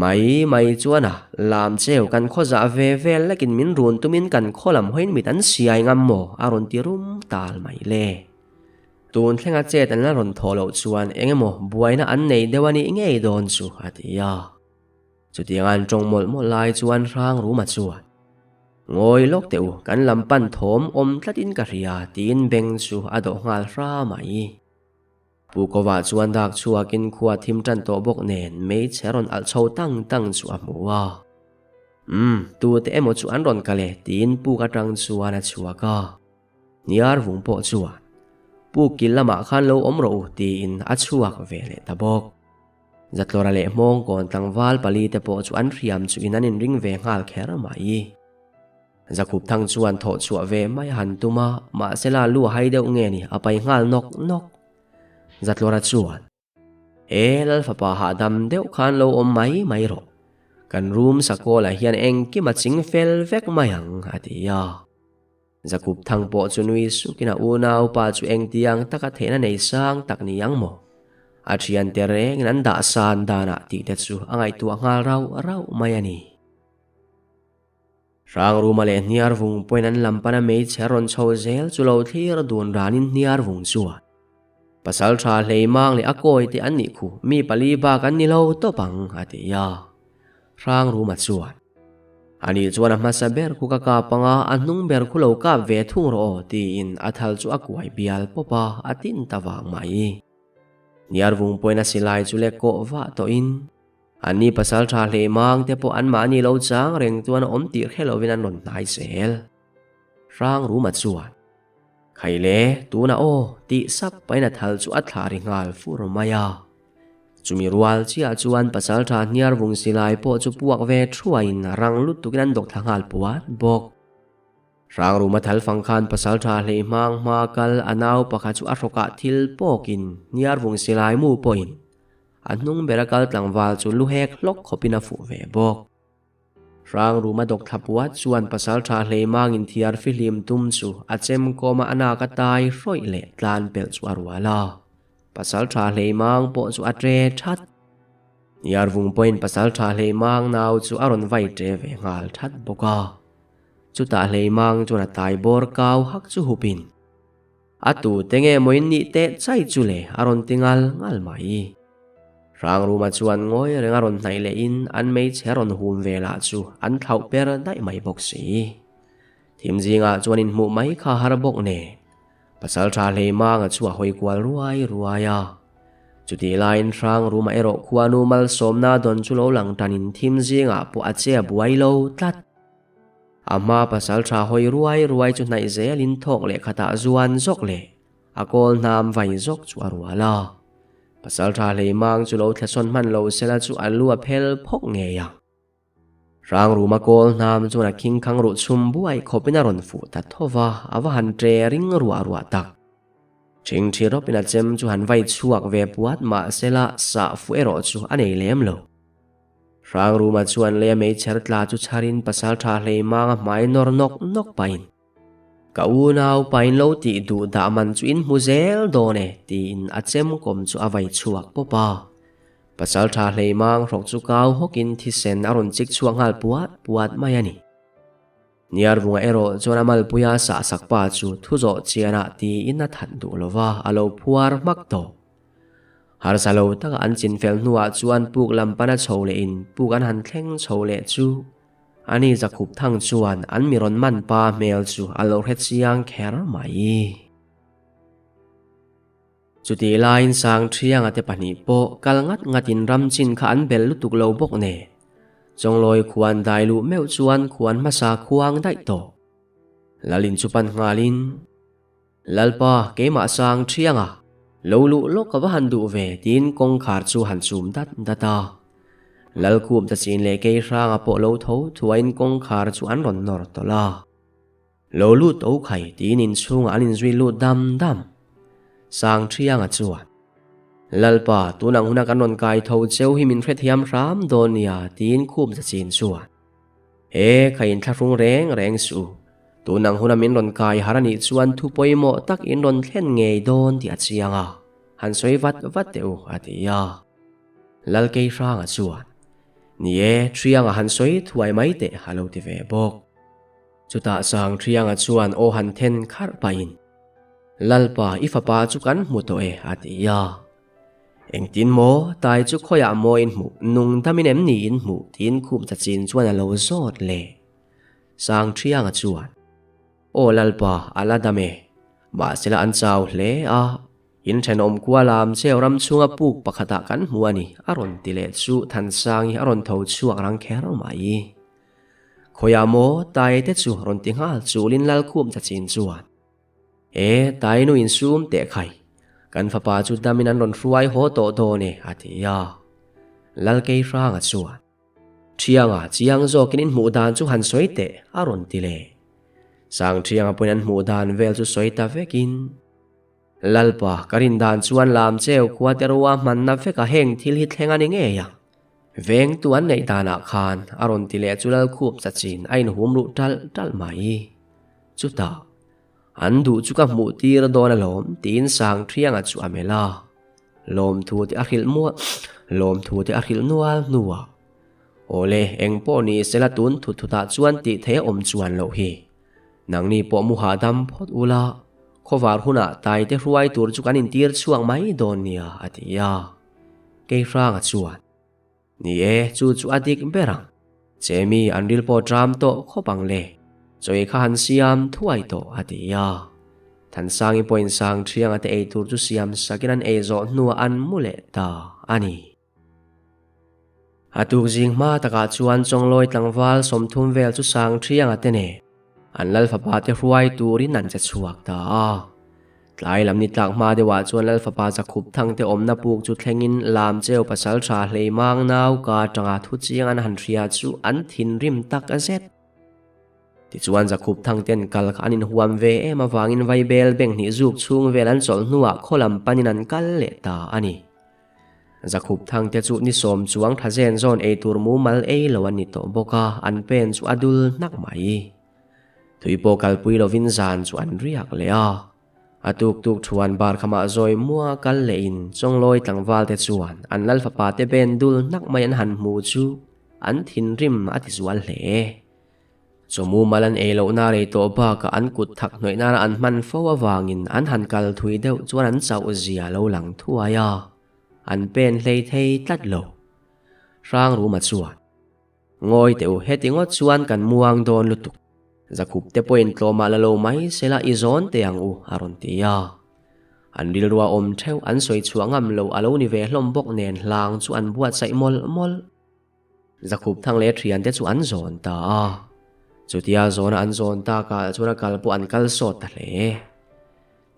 Mai mai chuan a lam cheu kan khaw zah ve vel lekin min run tumin kan khaw lam hawiin mit an siai ngam maw a rawn ti rum tal mai le. Tun thlenga chet an la rawn thawh loh chuan eng emaw buaina an nei deuh a nih ngei dawn chu a ti a. Chutiang an tawng mawlh mawlh lai chuan hrang ruma chuan Ngawi lawk teh u kan lam pan thawm awm tlatin ka hria tiin beng chu a dawh nghal hra mai. Pu Kova chuan dak chhuakin khua thim tan tawh bawk nen hmeichhe rawn alh chho tang tang chu a hmu a. Umm, tute emaw chu an rawn kal e, tiin puk atang chuan a chhuak a. Hniar vung pawh chuan, Puk kil lamah khan lo awm rawh u, tiin a chhuak ve leh ta bawk. Zatlawra leh Hmawngkawn tlangval pali te pawh chu an hriam chu in an inring ve nghal kher mai. Zakhup thang chuan thawh chhuah ve mai a han tum a, mahsela lu a hai deuh nge ni, a pai nghal nawk nawk. Zatlawra chuan, E, Lal fapa hahdam deuh khan lo awm mai mai rawh. Kan room sakawlah hian engkim a ching fel vek mai ang, a ti a. Zakhup thang pawh chu nui sukin a unaupa chu engtiang taka theihna nei sang tak ni ang maw? A thiante rengin an dah san danah tih te chu a ngaihtuah nghal rauh rauh mai a ni. Hrangruma leh hniar vung pawhin an lam pana hmeichhe rawn chho zel chu lo thlir dun ranin hniar vung chuan pasal tha hleimang leh a kawi te an nih khu mi pali bak an ni lo tawp ang a ti a. Hrangruma chuan Ani chuan a hmasa ber khu ka kap anga a hnung ber khu lo kap ve thung rawh aw tiin a thal chu a kuai bial pawp a, a tin ta vang mai. Hniar vung pawhin a silai chu lek kawh vah tawhin Anni pasal tha hlei mang te pawh anmahni lo chang reng chuan awm tih hre lovin an rawn hnai zel. Hrang Ruma chuan, Khai le, tunah aw, tih sap pahin a thal chu a thlah ri nghal fur mai a. Chumi rual chiah chuan pasal tha hniar vung silai pawh chu puak ve thuaiin rang lutukin an dawk thla nghal puat bawk. Hrang Ruma thal fang khan pasal tha hlei hmang hma kal a nau pakhat chu a hrawkah thil pawkin hniar vung silai mu pawhin A hnung bera kal tlangval chu lu hek hlawk khawpin a fuh ve bawk. Hrang ruma dawk thla puat chuan pasal tha hleimangin thiar fihlim tum chu a chem kawma a nak a tai hrawih leh tlan pelh chu a rual a. Pasal tha hleimang pawh chu a tre that. Hniarvung pawhin pasal tha hleimang nau chu a rawn vai tre ve nghal that bawk a. Chutah hleimang chuan a tai bawr kau hak chu hupin. A tu te nge maw in nih teh chai chu le a rawn ti ngal ngal mai. Hrangruma chuan ngawi reng a rawn hnaih lehin an hmeichhe rawn hum ve lah chu an thlauh per daih mai bawk si. Thim zingah chuan inhmuh mai kha har bawk nen Pasalṭha Hleimanga chu a hawi kual ruai ruai a. Chutih laiin Hrangruma erawh khuanu malsawmna dawn chu lo lang tanin thim zingah pawh a che a buai lo tlat. A hma pasalṭha hawi ruai ruai chu hnaih zelin thawk leh khatah zuan zawk leh A kawl hnam vai zawk chu a rual a. Pasalṭha Hleimang chu lo thlasawn hman lo sela chu a lu a phel phawk ngei ang. Hrangruma kawl hnam chuan a khingkhang ruh chhum buai khawpin a rawn fuh ta tho va, a va han ṭe ring ruah ruah tak. Ṭhingṭhi rawpin a chem chu han vai chhuak ve puat mah sela sah fuh erawh chu a nei lem lo. Hrangruma chuan lei a meichher tla chu chharin pasalṭha Hleimanga hmai nawr nawk nawk pahin, Ka unau pain lo tih duh dah man chu in hmu zel dawn e, tiin a chem kawm chu a vai chhuak pawp a. Pasalṭha Hleimang hrawk chu kau hawkin thisen a rawn chik chhuak nghal puat puat mai a ni. Niarvunga erawh chuan a malpuia sahsak pa chu thu zawh chianah tiin a that duh lo va, a lo phuar hmak tawh. Harsa lo taka an chinfel hnuah chuan puk lam pana chho lehin puk an han thleng chho leh chu Ani Zakhup Thang chuan an mi rawn man pa hmel chu a lo hre chiang kher mai. Chutih laiin Sangṭhianga te pahnih pawh kal ngat ngatin ram chin kha an bel lutuk lo bawk nen, Chawnglawi khuan dai luh meuh chuan khuan hmasa khuang daih tawh. Lalin chu pan nghalin, Lalpa, keimah Sangṭhianga, lo luh lawk ka va han duh ve tiin kawngkhar chu han chum dat dat a. Lalkhup Dachin leh Keihranga pawh lo tho thuaiin kawngkhar chu an rawn nawr tawlh a. Lo lut o khai tiin inchhungah an inzui lut dam dam. Sangṭhianga chuan, Lalpa, tunang huna kan rawn kai tho cheu hi min hrethiam hram dawn nia tiin Khup Dachin chuan, E, kha inthlahrung reng reng suh u. Tunang huna min rawn kai har anih chuan thu pawimawh tak in rawn thlen ngei dawn tih a chiang a, han sawi vat vat teh u, a ti a. Lalkeihranga chuan, Ni e, Ṭhianga han sawi thuai mai teh a lo ti ve bawk. Chutah Sangṭhianga chuan aw han then kharh pahin, Lalpa, i fapa chu kan hmu tawh e, a ti a. Engtin maw, tai chu khawiah maw in hmuh, nung damin em ni in hmuh? tiin Khup Chachin chuan a lo zawt leh. Sangṭhianga chuan, Aw Lalpa, a la dam e. Mahsela an chau hle a. In thenawm kual am cheu ram chhunga puk pakhatah kan hmu a ni, a rawn ti leh chu Thansangi a rawn tho chhuak rang kher mai. Khawiah maw Tai te chu rawn ti nghal chulin Lalkhup Chachin chuan, E, Tai nu insum teh khai, kan fapa chu damin an rawn hruai haw tawh dawn e, a ti a. Lalkeihranga chuan, Ṭhianga chiang zawkin in hmuh dan chu han sawi teh, a rawn ti leh. Sangṭhianga pawhin an hmuh dan vel chu sawi ta vekin, Lalpa, ka rin dan chuan lam cheu khua te rua hmanna veka heng thil hi thleng a ni ngei ang. Vengtu an neih danah khan a rawn ti leh chu Lalkhup chachin a inhum ruh ṭalh ṭalh mai. Chutah, an duh chu ka hmuh tir dawn alawm tiin Sangṭhianga chu a melh a. Lawmthu te a hrilh mual lawmthu te a hrilh nual hnuah, Awle, eng pawh ni sela tun thut thutah chuan tih theih a awm chuan loh hi. Nangni pawh mu hahdam phawt ula, khawvar hunah taite hruai tur chu kan intir chhuak mai dawn nia, a ti a. Keihranga chuan, Ni e, chu chu a dik ber ang. Chemi an ril pawh ṭam tawh khawp ang le. Chawi kha han siam thuai tawh, a ti a. Thansangi pawhin Sangṭhianga te ei tur chu siam sakin an ei zawh hnuah an mu leh ta a ni. A tuk zing hma takah chuan Chawnglawi tlangval 30 vel chu Sangṭhianga te nen an Lal fapa te hruai turin an che chhuak ta a. Tlai lam ni tlak hma deuhah chuan Lal fapa Zakhup Thang te awmna puk chu thlengin Lamcheu pasalṭha Hleimang nau ka atanga thu chiang an han hria chu an thinrim tak zet. Tichuan Zakhup Thang ten kal kha an inhuam ve em avangin Vaibel bank hnih zuk chhung vel an chawlh hnuah khaw lam panin an kal leh ta a ni. Zakhup Thang te chu ni sawm chuang tha zen zawn ei tur mumal ei lo an ni tawh bawk a, an pen chu a dul hnak mai. Tui pawh kalpui lovin zan chu an riak leh a. A tuk tuk thuan bar khamah zawi mua kal lehin Chawnglawi tlangval te chuan an lal fapa te ben dul hnak mai an han hmu chu an thinrim a ti zual hle. Chaw mumal an ei lohna rei tawh bakah an kut thak hnawih nana an hman fo avangin an han kal thui deuh chuan an chauh zia lo lang thuai a. an pen hlei thei tlat lo. Hrangruma chuan, Ngawi teh u, heti ngawt chuan kan muang dawn lutuk. Zakhup te pawhin tlawmah la lo mai sela i zawn teh ang u, a rawn ti a. An rilrua awm theuh an sawi chhuah ngam lo a lo ni ve hlawm bawk nen hlang chu an buatsaih mawlh mawlh. Zakhup thang leh thian te chu an zawn ta a. Chutia zawna an zawn takah chuan a kal pawh an kal sawt ta hle.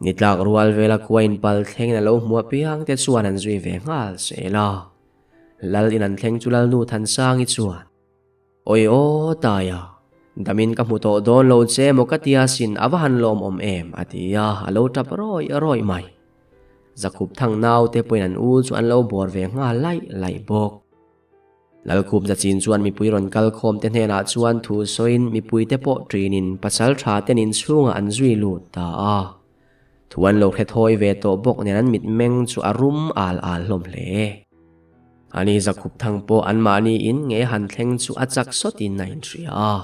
Ni tlak rual vela khua inpal thlengin a lo hmu apiang te chuan an zui ve nghal zel a. Lal in an thleng chu Lalnu Thansangi chuan, Awi aw Taia, damin ka hmu tawh dawn lo che maw ka tia sin a va han lawmawm em a ti a, a lo tap rawih rawih mai. Zakhup thang naute pawhin an u chu an lo bawr ve nghal laih laih bawk. Lalkhup Zachin chuan mipui rawn kal khawm te hnenah chuan thu sawiin mipui te pawh ṭinin pasal ṭha ten inchhungah an zui lut ta a. Thu an lo hre thawi ve tawh bawk nen an mitmeng chu a rum al al hlawm hle. Ani Zakhup thang pawh anmahni in nge han thleng chu a chak sawtin a inhria a.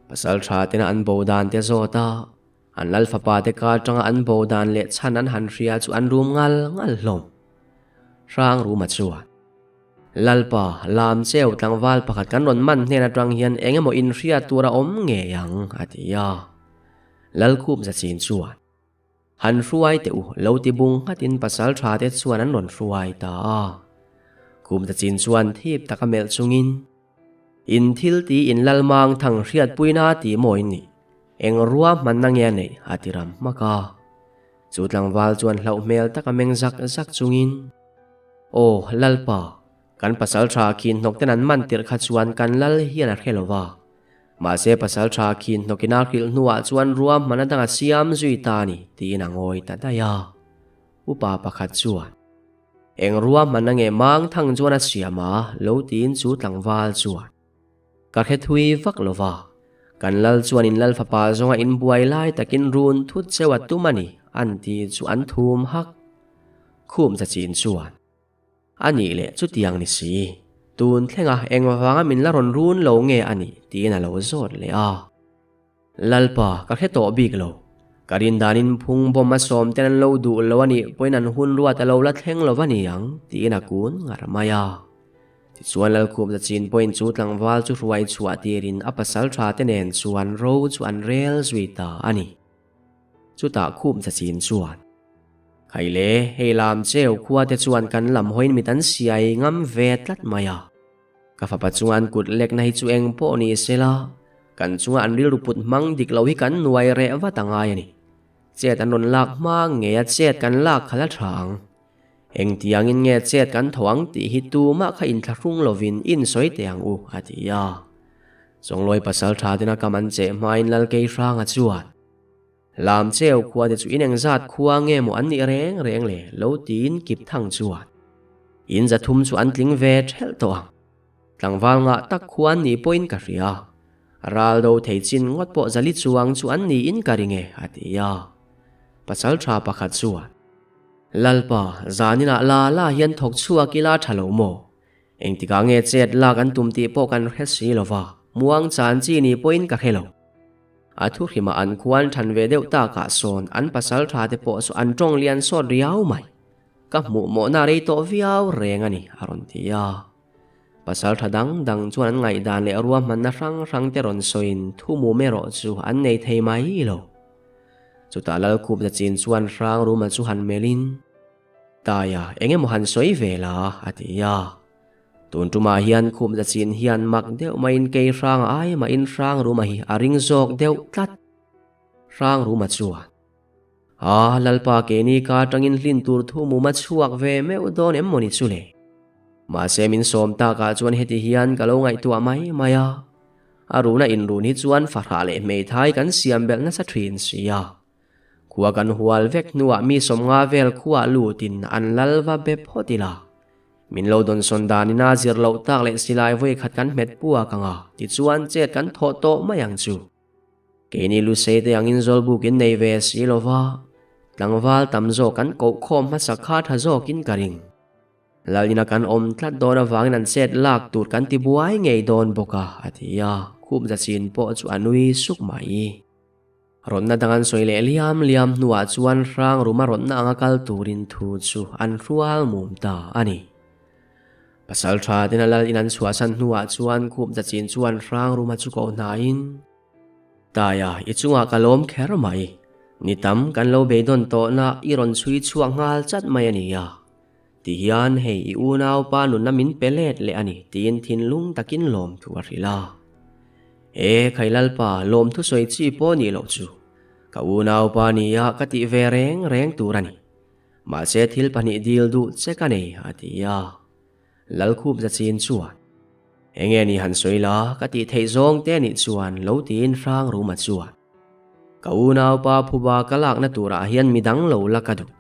Pasal ṭha tena an bo dan te zawt a, an lal fapa te kar ṭanga an bo dan leh chhan an han hria chu an rum ngal ngal hlawm. Hrang Ruma chuan. Lalpa, lam cheu tlangval pakhat kan rawn man hnen atang hian eng emaw inhriat tur a awm ngei ang, a ti a. Lalkhup Zachin chuan, Han hruai teh u, lo ti bung nghatin pasal tha te chuan an rawn hruai ta a. Khup Zachin chuan thip taka melh chungin, In thil ti in Lalmang thang hriatpuina ti maw in nih? Eng ruahmanna nge a neih? a ti ram hmak a. Chu tlangval chuan hlauh hmel taka meng zak zak chungin, Aw, Lalpa, kan pasal tha khin hnawk ten an man tirh kha chuan kan lal hian a hre lo va. Mahse pasal tha khin hnawkin a hrilh hnuah chuan ruahman a dang a siam zui ta a ni, tiin a ngawi ta daih a. Upa pakhat chuan, Eng ruahman a nge mang thang chuan a siam a, lo tiin chu tlangval chuan, Ka hre thui vak lo va, kan lal chuan in lal fapa zawnga in buai lai takin run thut cheu a tum a ni, an ti chu an thum hak. Khum zachin chuan, A nih leh chutiang ni si, tun thlenga engvanga min la rawn run lo nge a nih? tiin a lo zawt leh a. Lalpa, ka hre tawh bik lo. Ka rin danin phung bawm a sawm ten an lo duh lo a nih pawhin an hun ruat a lo la thleng lo va ni ang, tiin a kun ngar mai a. Tichuan Lalkhup Zachin pawhin chu tlangval chu hruai chhuah tirin a pasal tha te nen chuan ro chu an rel zui ta a ni. Chutah Khup Zachin chuan, Khaile, hei lam cheu khua te chuan kan lam hawiin mit an siai ngam ve tlat mai a. Ka fapa chunga an kut lekna hi chu eng pawh ni sela, kan chunga an rilru put hmang dik lo hi kan nuai reh vat a ngai a ni. Chet an rawn lak hma nge a chet kan lak kha la tha ang. Engtiangin nge chet kan tho ang tih hi tumah kha inthlahrung lovin in sawi teh ang u, a ti a. Chawnglawi pasal tha ten a kam an cheh hmain Lalkeihranga chuan, Lam cheu khua te chu in engzat khua nge maw an nih reng reng le lo tiin kip thang chuan in zathum chu an tling ve thelh tawh ang. Tlangval ngah tak khua an nih pawhin ka hria. Ral do thei chin ngawt pawh zali chuang chu an niin ka ring e a ti a. Pasal tha pakhat chuan, Lalpa, zaninah la la hian thawk chhuak ila tha lo maw? Engtikah nge chet lak an tum tih pawh kan hre si lova, muang chan chi ni pawhin ka hre lo. A thu hrimah an khuan than ve deuh takah sawn an pasal tha te pawh saw an tawng lian sawt riau mai. Ka hmuh mawhna rei tawh viau reng a ni, a rawn ti a. Pasal tha dang dang chuan an ngaihdan leh ruahmanna hrang hrang te rawn sawiin thu mum erawh chu an nei thei mai lo. Chutah Lalkhup Zachin chuan hrang ruma chu han melhin, Taia, eng emaw han sawi ve la, a ti a. Tun tumah hian khum zachin hian mak deuh maiin kei hrang ai mahin hrang ruma hi a ring zawk deuh tlat. Hrang ruma chuan, A, Lalpa keini ka atangin hlin tur thu mum a chhuak ve meuh dawn em mawni chu le? Mahse min sawm takah chuan heti hian ka lo ngaihtuah mai mai a. A runa inrun hi chuan fahrah leh hmeithai kan siam belh nasa thin si a. Khua kan hual vek hnuah mi sawmnga vel khuah lutin an lal va be phawt ila. Min lo dawnsawn danin a zir loh tak leh silai vawi khat kan hmet puak ang a, tichuan chet kan thawh tawh mai ang chu. Keini Lusei te angin zawlbuk in nei ve si lo va, tlangval tam zawk kan koh khawm hmasa kha tha zawkin ka ring. Lalina kan awm tlat dawn avangin an chet lak tur kan ti buai ngei dawn bawk a, a ti a, khup zachin pawh chu a nui suk mai. Rawtna dang an sawi leh liam liam hnuah chuan Hrangruma rawtna anga kal turin thu chu an hrual mum ta a ni. Pasal tha ten a lal in an chhuahsan hnuah chuan khup zachin chuan Hrangruma chu koh hnaiin, Taia, i chungah ka lawm kher mai. Ni tam kan lo beidawn tawhna i rawn chhui chhuak nghal chat mai a nia. Ti hian hei i unaupa nunna min pe let leh a ni tiin thinlung takin lawmthu a hrilh a. E khai Lalpa, lawmthu sawi chi pawh nih loh chu. Ka unaupa nia ka tih ve reng reng tur a ni. Mahse thil pahnih dil duh che ka nei a ti a. Lalkhup zachin chuan, Enge ni han sawi la ka tih theih zawng te nih chuan lo tiin Hrangruma chuan, Ka unaupa phuba ka lakna turah hian midang lo la ka duh.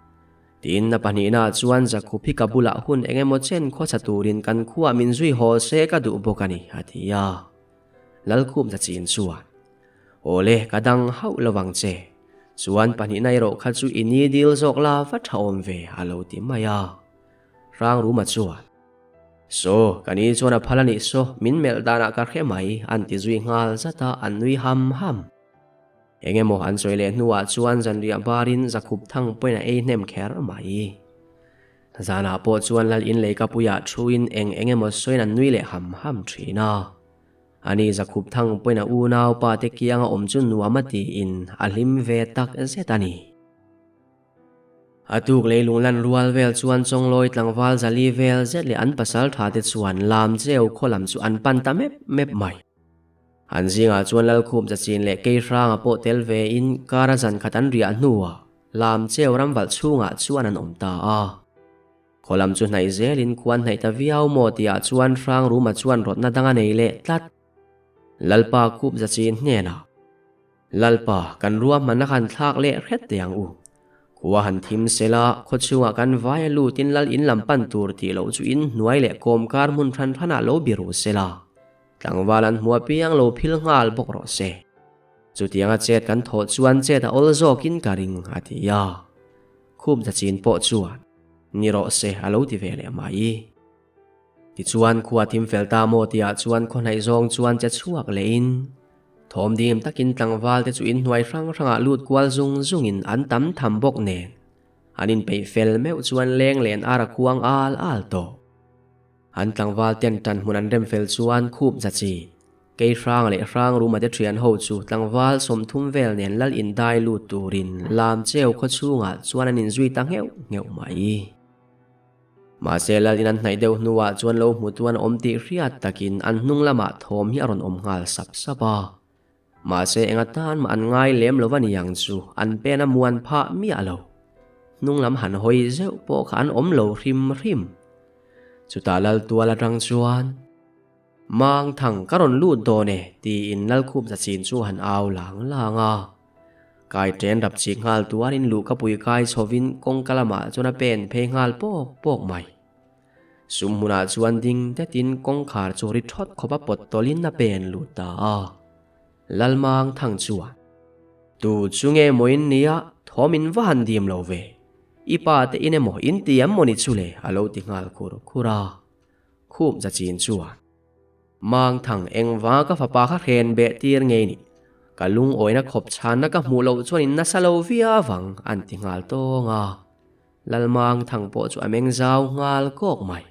Tin, a pahnihnaah chuan Jakhup hi ka bulah hun eng emaw chen khawchha turin kan khuah min zui haw se ka duh bawk a ni, a ti a. Lalkhup Zachin chuan, Aw le, ka dang hauh lo vang che. Chuan pahnihna erawh kha chu i ni dil zawk la va tha awm ve, a lo ti mai a. Hrangruma chuan, Saw, ka ni chuan a phal a nih saw, min melh danah ka hre mai, an ti zui nghal zat a, an nui ham ham. Eng emaw an sawi leh hnuah chuan zanriah barin Zakhup thang pawhin a ei hnem kher mai. Zanah pawh chuan Lal in leikapuiah thuin eng eng emaw sawiin an nui leh ham ham thin a. Ani Zakhup thang pawhin a unaupa te kianga awm chu nuam a tiin a hlim ve tak zet a ni. A tuk leilung lan rual vel chuan Chawnglawi tlangval zali vel zet leh an pasal tha te chuan Lamcheu khaw lam chu an pan ta mep mep mai. An zingah chuan Lalkhup Zachin leh Keihranga pawh tel vein kara zan khat an riah hnuah Lamcheu ramvalh chhungah chuan an awm ta a. Khaw lam chu hnaih zelin khuan hnaih ta viau maw tihah chuan Hrangruma chuan rawtna dang a nei leh tlat. Lalpa Khup Zachin hnenah, Lalpa, kan ruahmanna khan thlak leh hret teh ang u. Khua han thim sela, khaw chhungah kan vai a lutin lal in lam pan tur tih loh chu in hnuai leh kawmkar hmun hran hranah lo biru sela. Tlangval an hmu apiang lo phil nghal bawk rawh se. Chutianga chet kan thawh chuan chet a awl zawkin ka ring, a ti a. Khup Dachin pawh chuan, Ni rawh se, a lo ti ve leh mai. Tichuan khua thim fel ta maw tihah chuan khaw hnaih zawng chuan che chhuak lehin thawm dim takin tlangval te chu inhnuai hrang hrangah lut kual zung zungin an tam tham bawk nen an inpeih fel meuh chuan leng len ar a khuang al al tawh. An tlangval ten tan hmun an rem fel chuan khup za chi. Kei hrang leh hrang ruma te thian ho chu tlangval 30 vel nen lal indai lut turin lam cheu khaw chhungah chuan an inzui ta ngheuh ngheuh mai. Mahse lal in an hnaih deuh hnuah chuan lo hmu tu an awm tih hriat takin an hnung lamah thawm hi a rawn awm nghal sap sap a. Mahse eng atan mah an ngai lem lo va ni ang chu an pen a muan phah miah lo. Hnung lam han hawi zeuh pawh kha an awm lo hrim hrim. Chutah lal tual atang chuan, Mang thang ka rawn lut dawn e tiin Lalkhup Zachin chu han au lang lang a. Kai ṭen rap chik nghal tuarin luhka pui kai chhovin kawngka lamah chuan a pen phei nghal pawk pawk mai. Sum hmunah chuan ding detin kawngkhar chu ri ṭhawt khawp a pawt tawlhin a pen lut ta a. Lalmang thang chuan, Tu chu nge maw in nia, thawm in va han dim lo ve. I pa te in emaw in ti em maw ni chu le a lo ti nghal khur khur a. Khup Zachin chuan, Mang thang engva ka fapa kha hren beh tir ngei ni. Ka lungawina khawp chhanna ka hmuh loh chuan in nasa lo viau ang an ti nghal tawng a. Lalmang thang pawh chu a meng zau nghal kawk mai.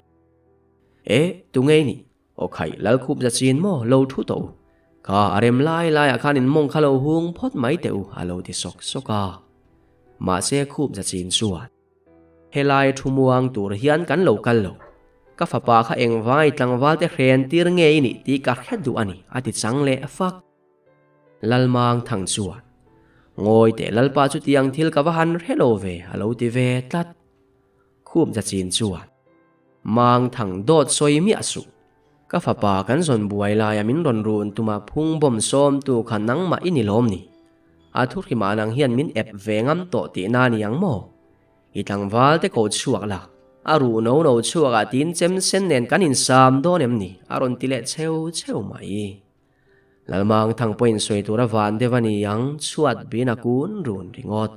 E, tu ngei ni? Aw khaih Lalkhup Zachin maw lo thu tawh u. Kha a rem lai laiah khan in mawng kha lo hung phawt mai teh u a lo ti sawk sawk a. Mahse Khup Zachin chuan. Helai thu muang tur hian kan lo kal lo. Ka fapa kha engvai tlangval te hren tir nge i nih tih ka hre duh a ni, a ti chang leh fak. Lalmang thang chuan, Ngawi teh Lalpa chutiang thil ka va han hre lo ve, a lo ti ve tlat. Khup Zachin chuan, Mang thang dawt sawi miah suh. Ka fapa kan zawn buai laia min rawn run tuma phung bawm sawmtu kha nangmah i ni lawm ni? A thuhrimah nang hian min ep ve ngam tawh tihna ni ang maw? I tlangval te ko chhuak la, a ruh no no chhuakah tiin chem sen nen kan insam dawn em ni? a rawn ti leh cheu cheu mai. Lalmang thang pawhin sawi tura van deuh a ni ang chhuat bin a kun run ringawt.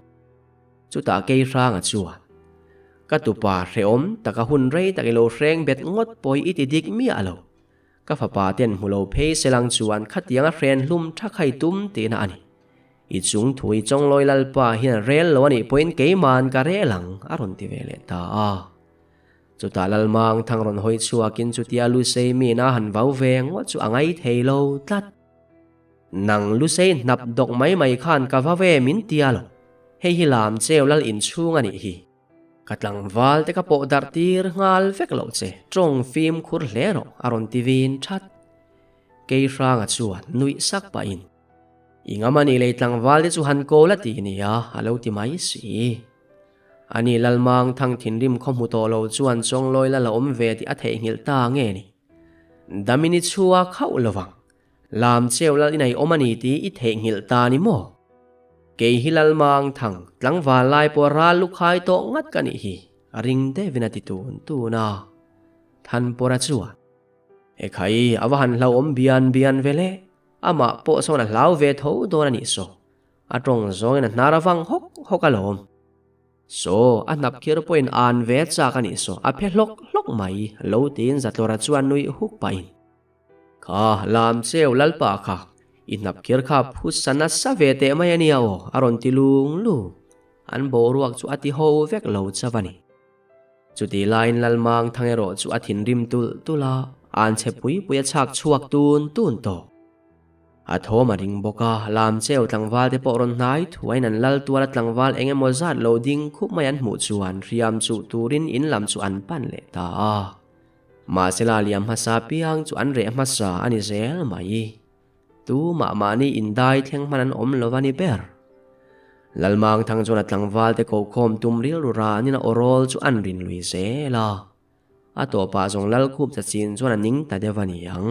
Chutah kei hranga chuan, Ka tupa hrehawm taka hun rei tak i lo hreng bet ngawt pawh i ti dik miah lo. Ka fapa ten hmu lo phei se lang chuan khatianga hren hlum tha khai tum tihna a ni. I chung thu i Chawnglawi Lalpa hian rel lo a nih pawhin keima'n ka rel ang, a rawn ti ve leh ta a. Chutah Lalmang thang rawn hawi chhuakin chutia Lusei miin a han vau ve ngawt chu a ngai thei lo tlat. Nang Lusei hnap dawk mai mai khan ka va ve min tia lo, hei hi lam cheu lal inchhung a nih hi. Ka tlangval te ka pawh darh tir nghal vek loh che, tawng fimkhur hle rawh a rawn ti vin that. Keihranga chuan nuih sak pahin, I ngam a nih lei tlangval te chu han kawl a ti nia a lo ti mai si. Ani Lalmang thang thinrim khaw hmu tawh lo chuan Chawnglawi lal a awm ve tih a theihnghilh ta nge ni? Damini chhua khauh lovang. Lam cheu lal inei awm a ni tih i theihnghilh ta ni maw? Kei hi Lalmang thang tlangval lai pawh ral lu khai tawh ngat ka nih hi, a ring deuhin a ti tun tun a. Thanpawra chuan, Ekhai, a va han hlauhawm bian bian ve le, amah pawh sawn a hlau ve tho dawn a nih saw. A tawng zawngin a hnar a vang hawk hawk alawm. Saw, a hnap khir pawhin an ve chak a nih saw, a phe hlawk hlawk mai, lo tiin Zatlawra chuan nuih huk pahin. Kha, lam cheu Lalpa kha, i hnap khir kha phusa nasa ve teh mai a nia aw, a rawn ti lung lung. An boruak chu a ti ho vek lo chauh a ni. Chutih laiin Lalmang thang erawh chu a thinrim tulh tulh a, an chhe pui pui a chhak chhuak tun tun tawh. A thawm a ring bawk a, lam cheu tlangval te pawh rawn hnai thuaiin an lal tual a tlangval eng emaw zat lo ding khup mai an hmuh chuan hriam chuh turin in lam chu an pan leh ta a. Mahsela liam hmasa piang chu an reh hmasa a ni zel mai. Tu mah mahni indai thleng hman an awm lo a ni ber. Lalmang thang chuan a tlangval te kokhawm tum rilru ranin a awrawl chu an rin lui zel a. A tawpah zawng Lalkhup chachin chuan a ning ta deuh a ni ang.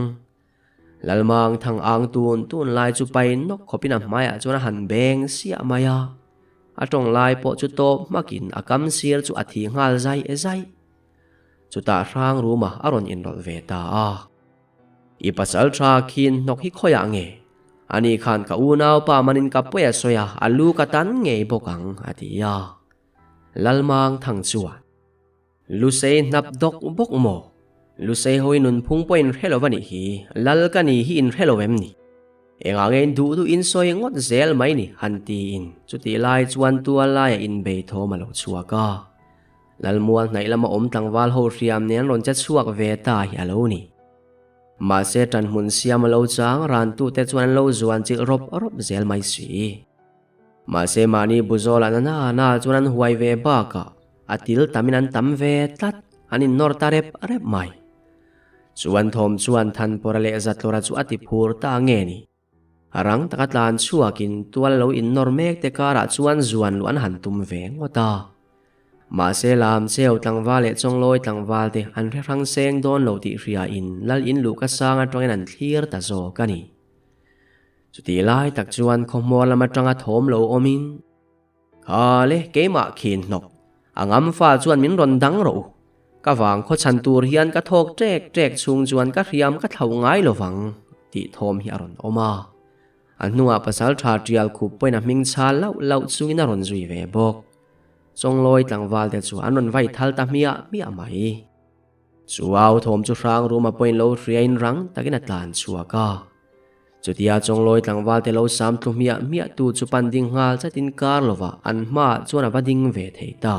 Lalmang thang ang tun tun lai chu pai nawk khawpin a hmaiah chuan a han beng siah mai a. A tawng lai pawh chu tawp hmakin a kam sir chu a thi nghal zai zai. Chutah hrang ruma a rawn inrawlh ve ta a. I pasal tha khin hnawk hi khawiah nge? Ani khan ka unaupa manin ka pawi a sawi a, a lu ka tan ngei bawk ang, a ti a. Lalmang thang chuan. Lusei hnap dawk bawk maw? Lusei ho i nunphung pawh in hre lo va nih hi, lal ka ni hi in hre lo em ni? Engah nge in duh duh in sawi ngawt zel mai ni? han tiin chutih lai chuan tual laia inbei thawm a lo chhuak a. Lalmual hnaih lama awm tlangval ho hriam nen an rawn che chhuak ve ta hi a lo ni. Mahse ṭanhmun siam a lo chang rantute chuan an lo zuan chilh rawp rawp zel mai si. Mahse mahni buzawlah na na na chuan an huai ve bakah a til tamin an tam ve tlat, an innawr ta rep rep mai. Chuan thawm chuan Thanpawra leh Zatlawra chu a ti phur ta nge ni? A rang taka tlan chhuakin tual lo innawr mek te karah chuan zuan luh an han tum ve ngawt a. Mahse lam cheu tlangval leh chawnglawi tlangval te an hre hrang seng dawn lo tih hriain lal in luhka sang atangin an thlir ta zawk a ni. Chutih lai tak chuan khawhmuar lam atanga thawm lo awmin, Kha le, keimah khin hnawk, a ngam fa chuan min rawn dang rawh u. Ka vang khaw chhan tur hian ka thawk ṭek ṭek chhung chuan ka hriam ka thlauh ngai lo vang, tih thawm hi a rawn awm a. A hnungah pasal ṭha ṭial khup pawhin a hming chhal lauh lauh chungin a rawn zui ve bawk. Chawnglawi tlangval te chu an rawn vai thal ta hmiah hmiah mai. Chu au thawm chu hrang ruma pawhin lo hriain rang takin a tlan chhuak a. Chutia chawnglawi tlangval te lo sam thlu hmiah hmiah tu chu pan ding nghal chatin kar lovah an hmaah chuan a va ding ve thei ta.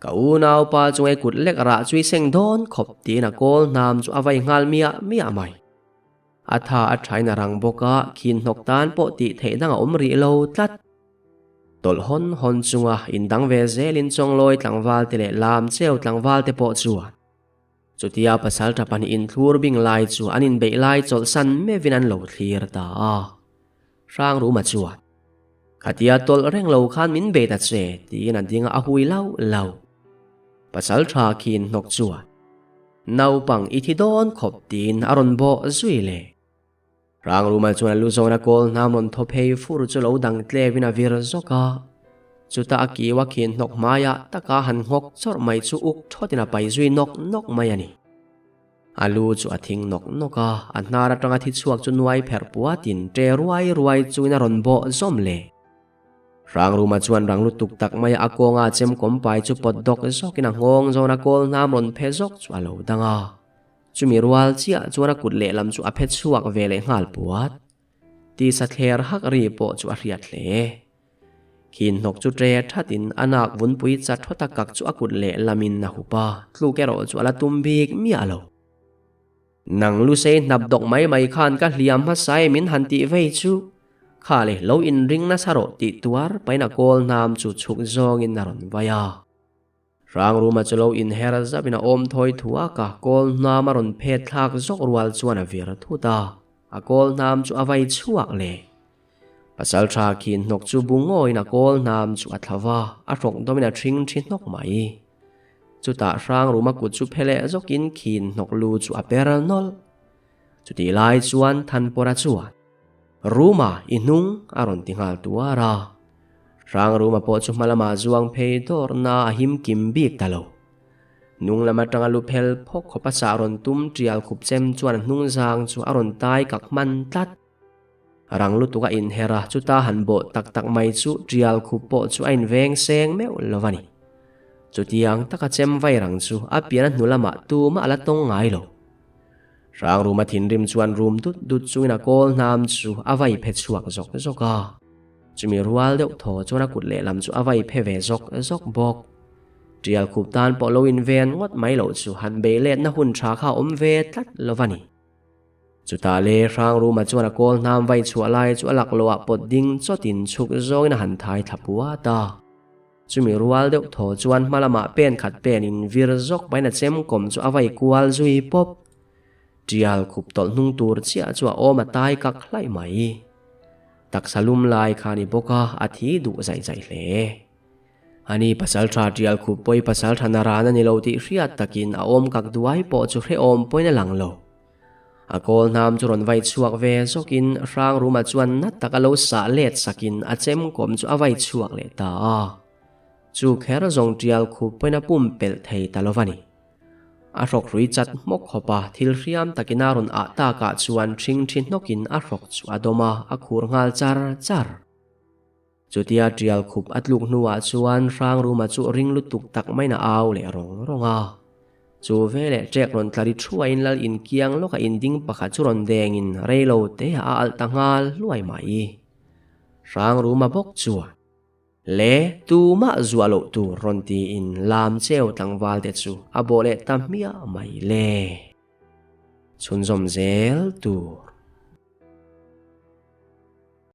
Ka unaupa chu nge kut lek rah chu i seng dawn khawp tiin a kawl hnam chu a vai nghal miah miah mai. A tha a thain a rang bawk a, khin hnawk tan pawh tih theih dang a awm rih lo tlat. Tawlh hawn hawn chunga indang ve zelin chawnglawi tlangval te leh lam cheu tlangval te pawh chuan chutia pasal tha pahnih inthlur bing lai chu an inbeih lai chawlhsan meuhin an lo thlir ta a. Hrangruma chuan, Khatia tawlh reng lo khan min bei ta che, tiin a ding a, a hui lauh lauh. Pasal tha khin hnawk chuan, Naupang i thi dawn khawp, tiin a rawn bawh zui le. Rangruma chuan a lu zawna kawl hnam rawn thaw phei fur chu lo dang tlevin a vir zawk a. Chutah a kiu a khin hnawk hmaiah taka han nghawk chawrh mai chu uk thawtin a pai zui nawk nawk mai a ni. A lu chu a thing nawk nawk a, a hnar atanga thi chhuak chu nuai pherh puatin ṭe ruai ruai chungin a rawn bawh zawm le. Rangruma chuan rang lutuk tak maia a kawnga chem kawmpai chu pawt dawk zawkin a nghawng zawna kawl hnam rawn phe zawk chu a lo dang a. Chumi rual chiah chuan a kut lehlam chu a phe chhuak ve leh nghal puat. Tisa thler hak ri pawh chu a hriat hle. Khin hnawk chu ṭe ṭhatin a nak vunpui chat thawt a kak chu a kut leh lamin a hup a, tluk erawh chu a la tum bik miah lo. Nang lusei hnap dawk mai mai khan ka hliam hmasa e min han tih vei chu, kha le lo inring nasa rawh tih tuar pain a kawl hnam chu chhuk zawngin a rawn vai a. Hrangruma chu lo inher zauhin a awm thawi thuak a, kawl hnam a rawn phet thlak zawk rual chuan a vir thut a, a kawl hnam chu a vai chhuak leh. Pasalṭha khin hnawk chu bu ngawiin a kawl hnam chu a thla va, a hrawk dawmin a ṭhing ṭhi hnawk mai. Chutah Hrangruma kut chu phe leh zawkin khin hnawk lu chu a per nawlh. Chutih lai chuan Thanpawra chuan, Ruma, i hnung a rawn ti nghal tuar a. Hrangruma pawh chu hma lamah zuang phei dawrhna a him kim bik ta lo. Hnung lam atanga lu phel phawk khawp a sah rawn tum tial khup chem chuan a hnung zang chu a rawn tai kak hman tlat. Rang lutuk a inher a, chuta han bawh tak tak mai chu tial khup pawh chu a inveng seng meuh lo a ni. Chutiang taka chem vai rang chu a pian a hnu lamah tumah a la tawng ngai lo. Hrangruma thinrim chuan rum dut dut chungin a kawl hnam chu a vai phe chhuak zawk zawk a. Chumi rual deuh thaw chuan a kut lehlam chu a vai phe ve zawk zawk bawk. Tial khup tan pawh lo inven ngawt mai loh chu han bei letna hun tha kha a awm ve tlat lo va ni. Chutah le Hrangruma chuan a kawl hnam vai chhuah lai chu a laklawh ah pawt ding chawtin chhuk zawngin a han thai thla puat a. Chumi rual deuh thaw chuan hma lamah pen khat penin vir zawk pahin a chem kawm chu a vai kual zui pawp. Tial khup tawlh hnung tur chiah chu a awm a tai kak hlaih mai. Taksa lum lai kha a ni bawk a, a thi duh zaih zaih hle. Ani pasal tha tial khup pawi pasal tha naran a ni lo tih hriat takin a awm kak duai pawh chu hrehawm pawhin a lang lo. A kawl hnam chu rawn vai chhuak ve zawkin Hrangruma chuan na tak a lo sah let sakin a chemkawm chu a vai chhuak leh ta a. Chu kher zawng tial khup pawhin a pumpelh thei ta lo va ni. A hrawk hrui chat hmawk khawp a, thil hriam takin a rawn ah takah chuan ṭhing ṭhi hnawkin a hrawk chu a dawm a, a khur nghal char char. Chutia ṭial khup a tluk hnuah chuan Hrangruma chu ring lutuk tak maiin a au leh rawng rawng a. Chu veleh ṭek rawn tla ri thuaiin lal inkiang lawka inding pakhat chu rawn dengin reilo teah a alh ta nghal hluai mai. Hrangruma bawk chuan. Le, tumah zuah loh tur rawn tiin lam cheu tlangval te chu a bawh leh ta hmiah mai le. Chhunzawm zel tur.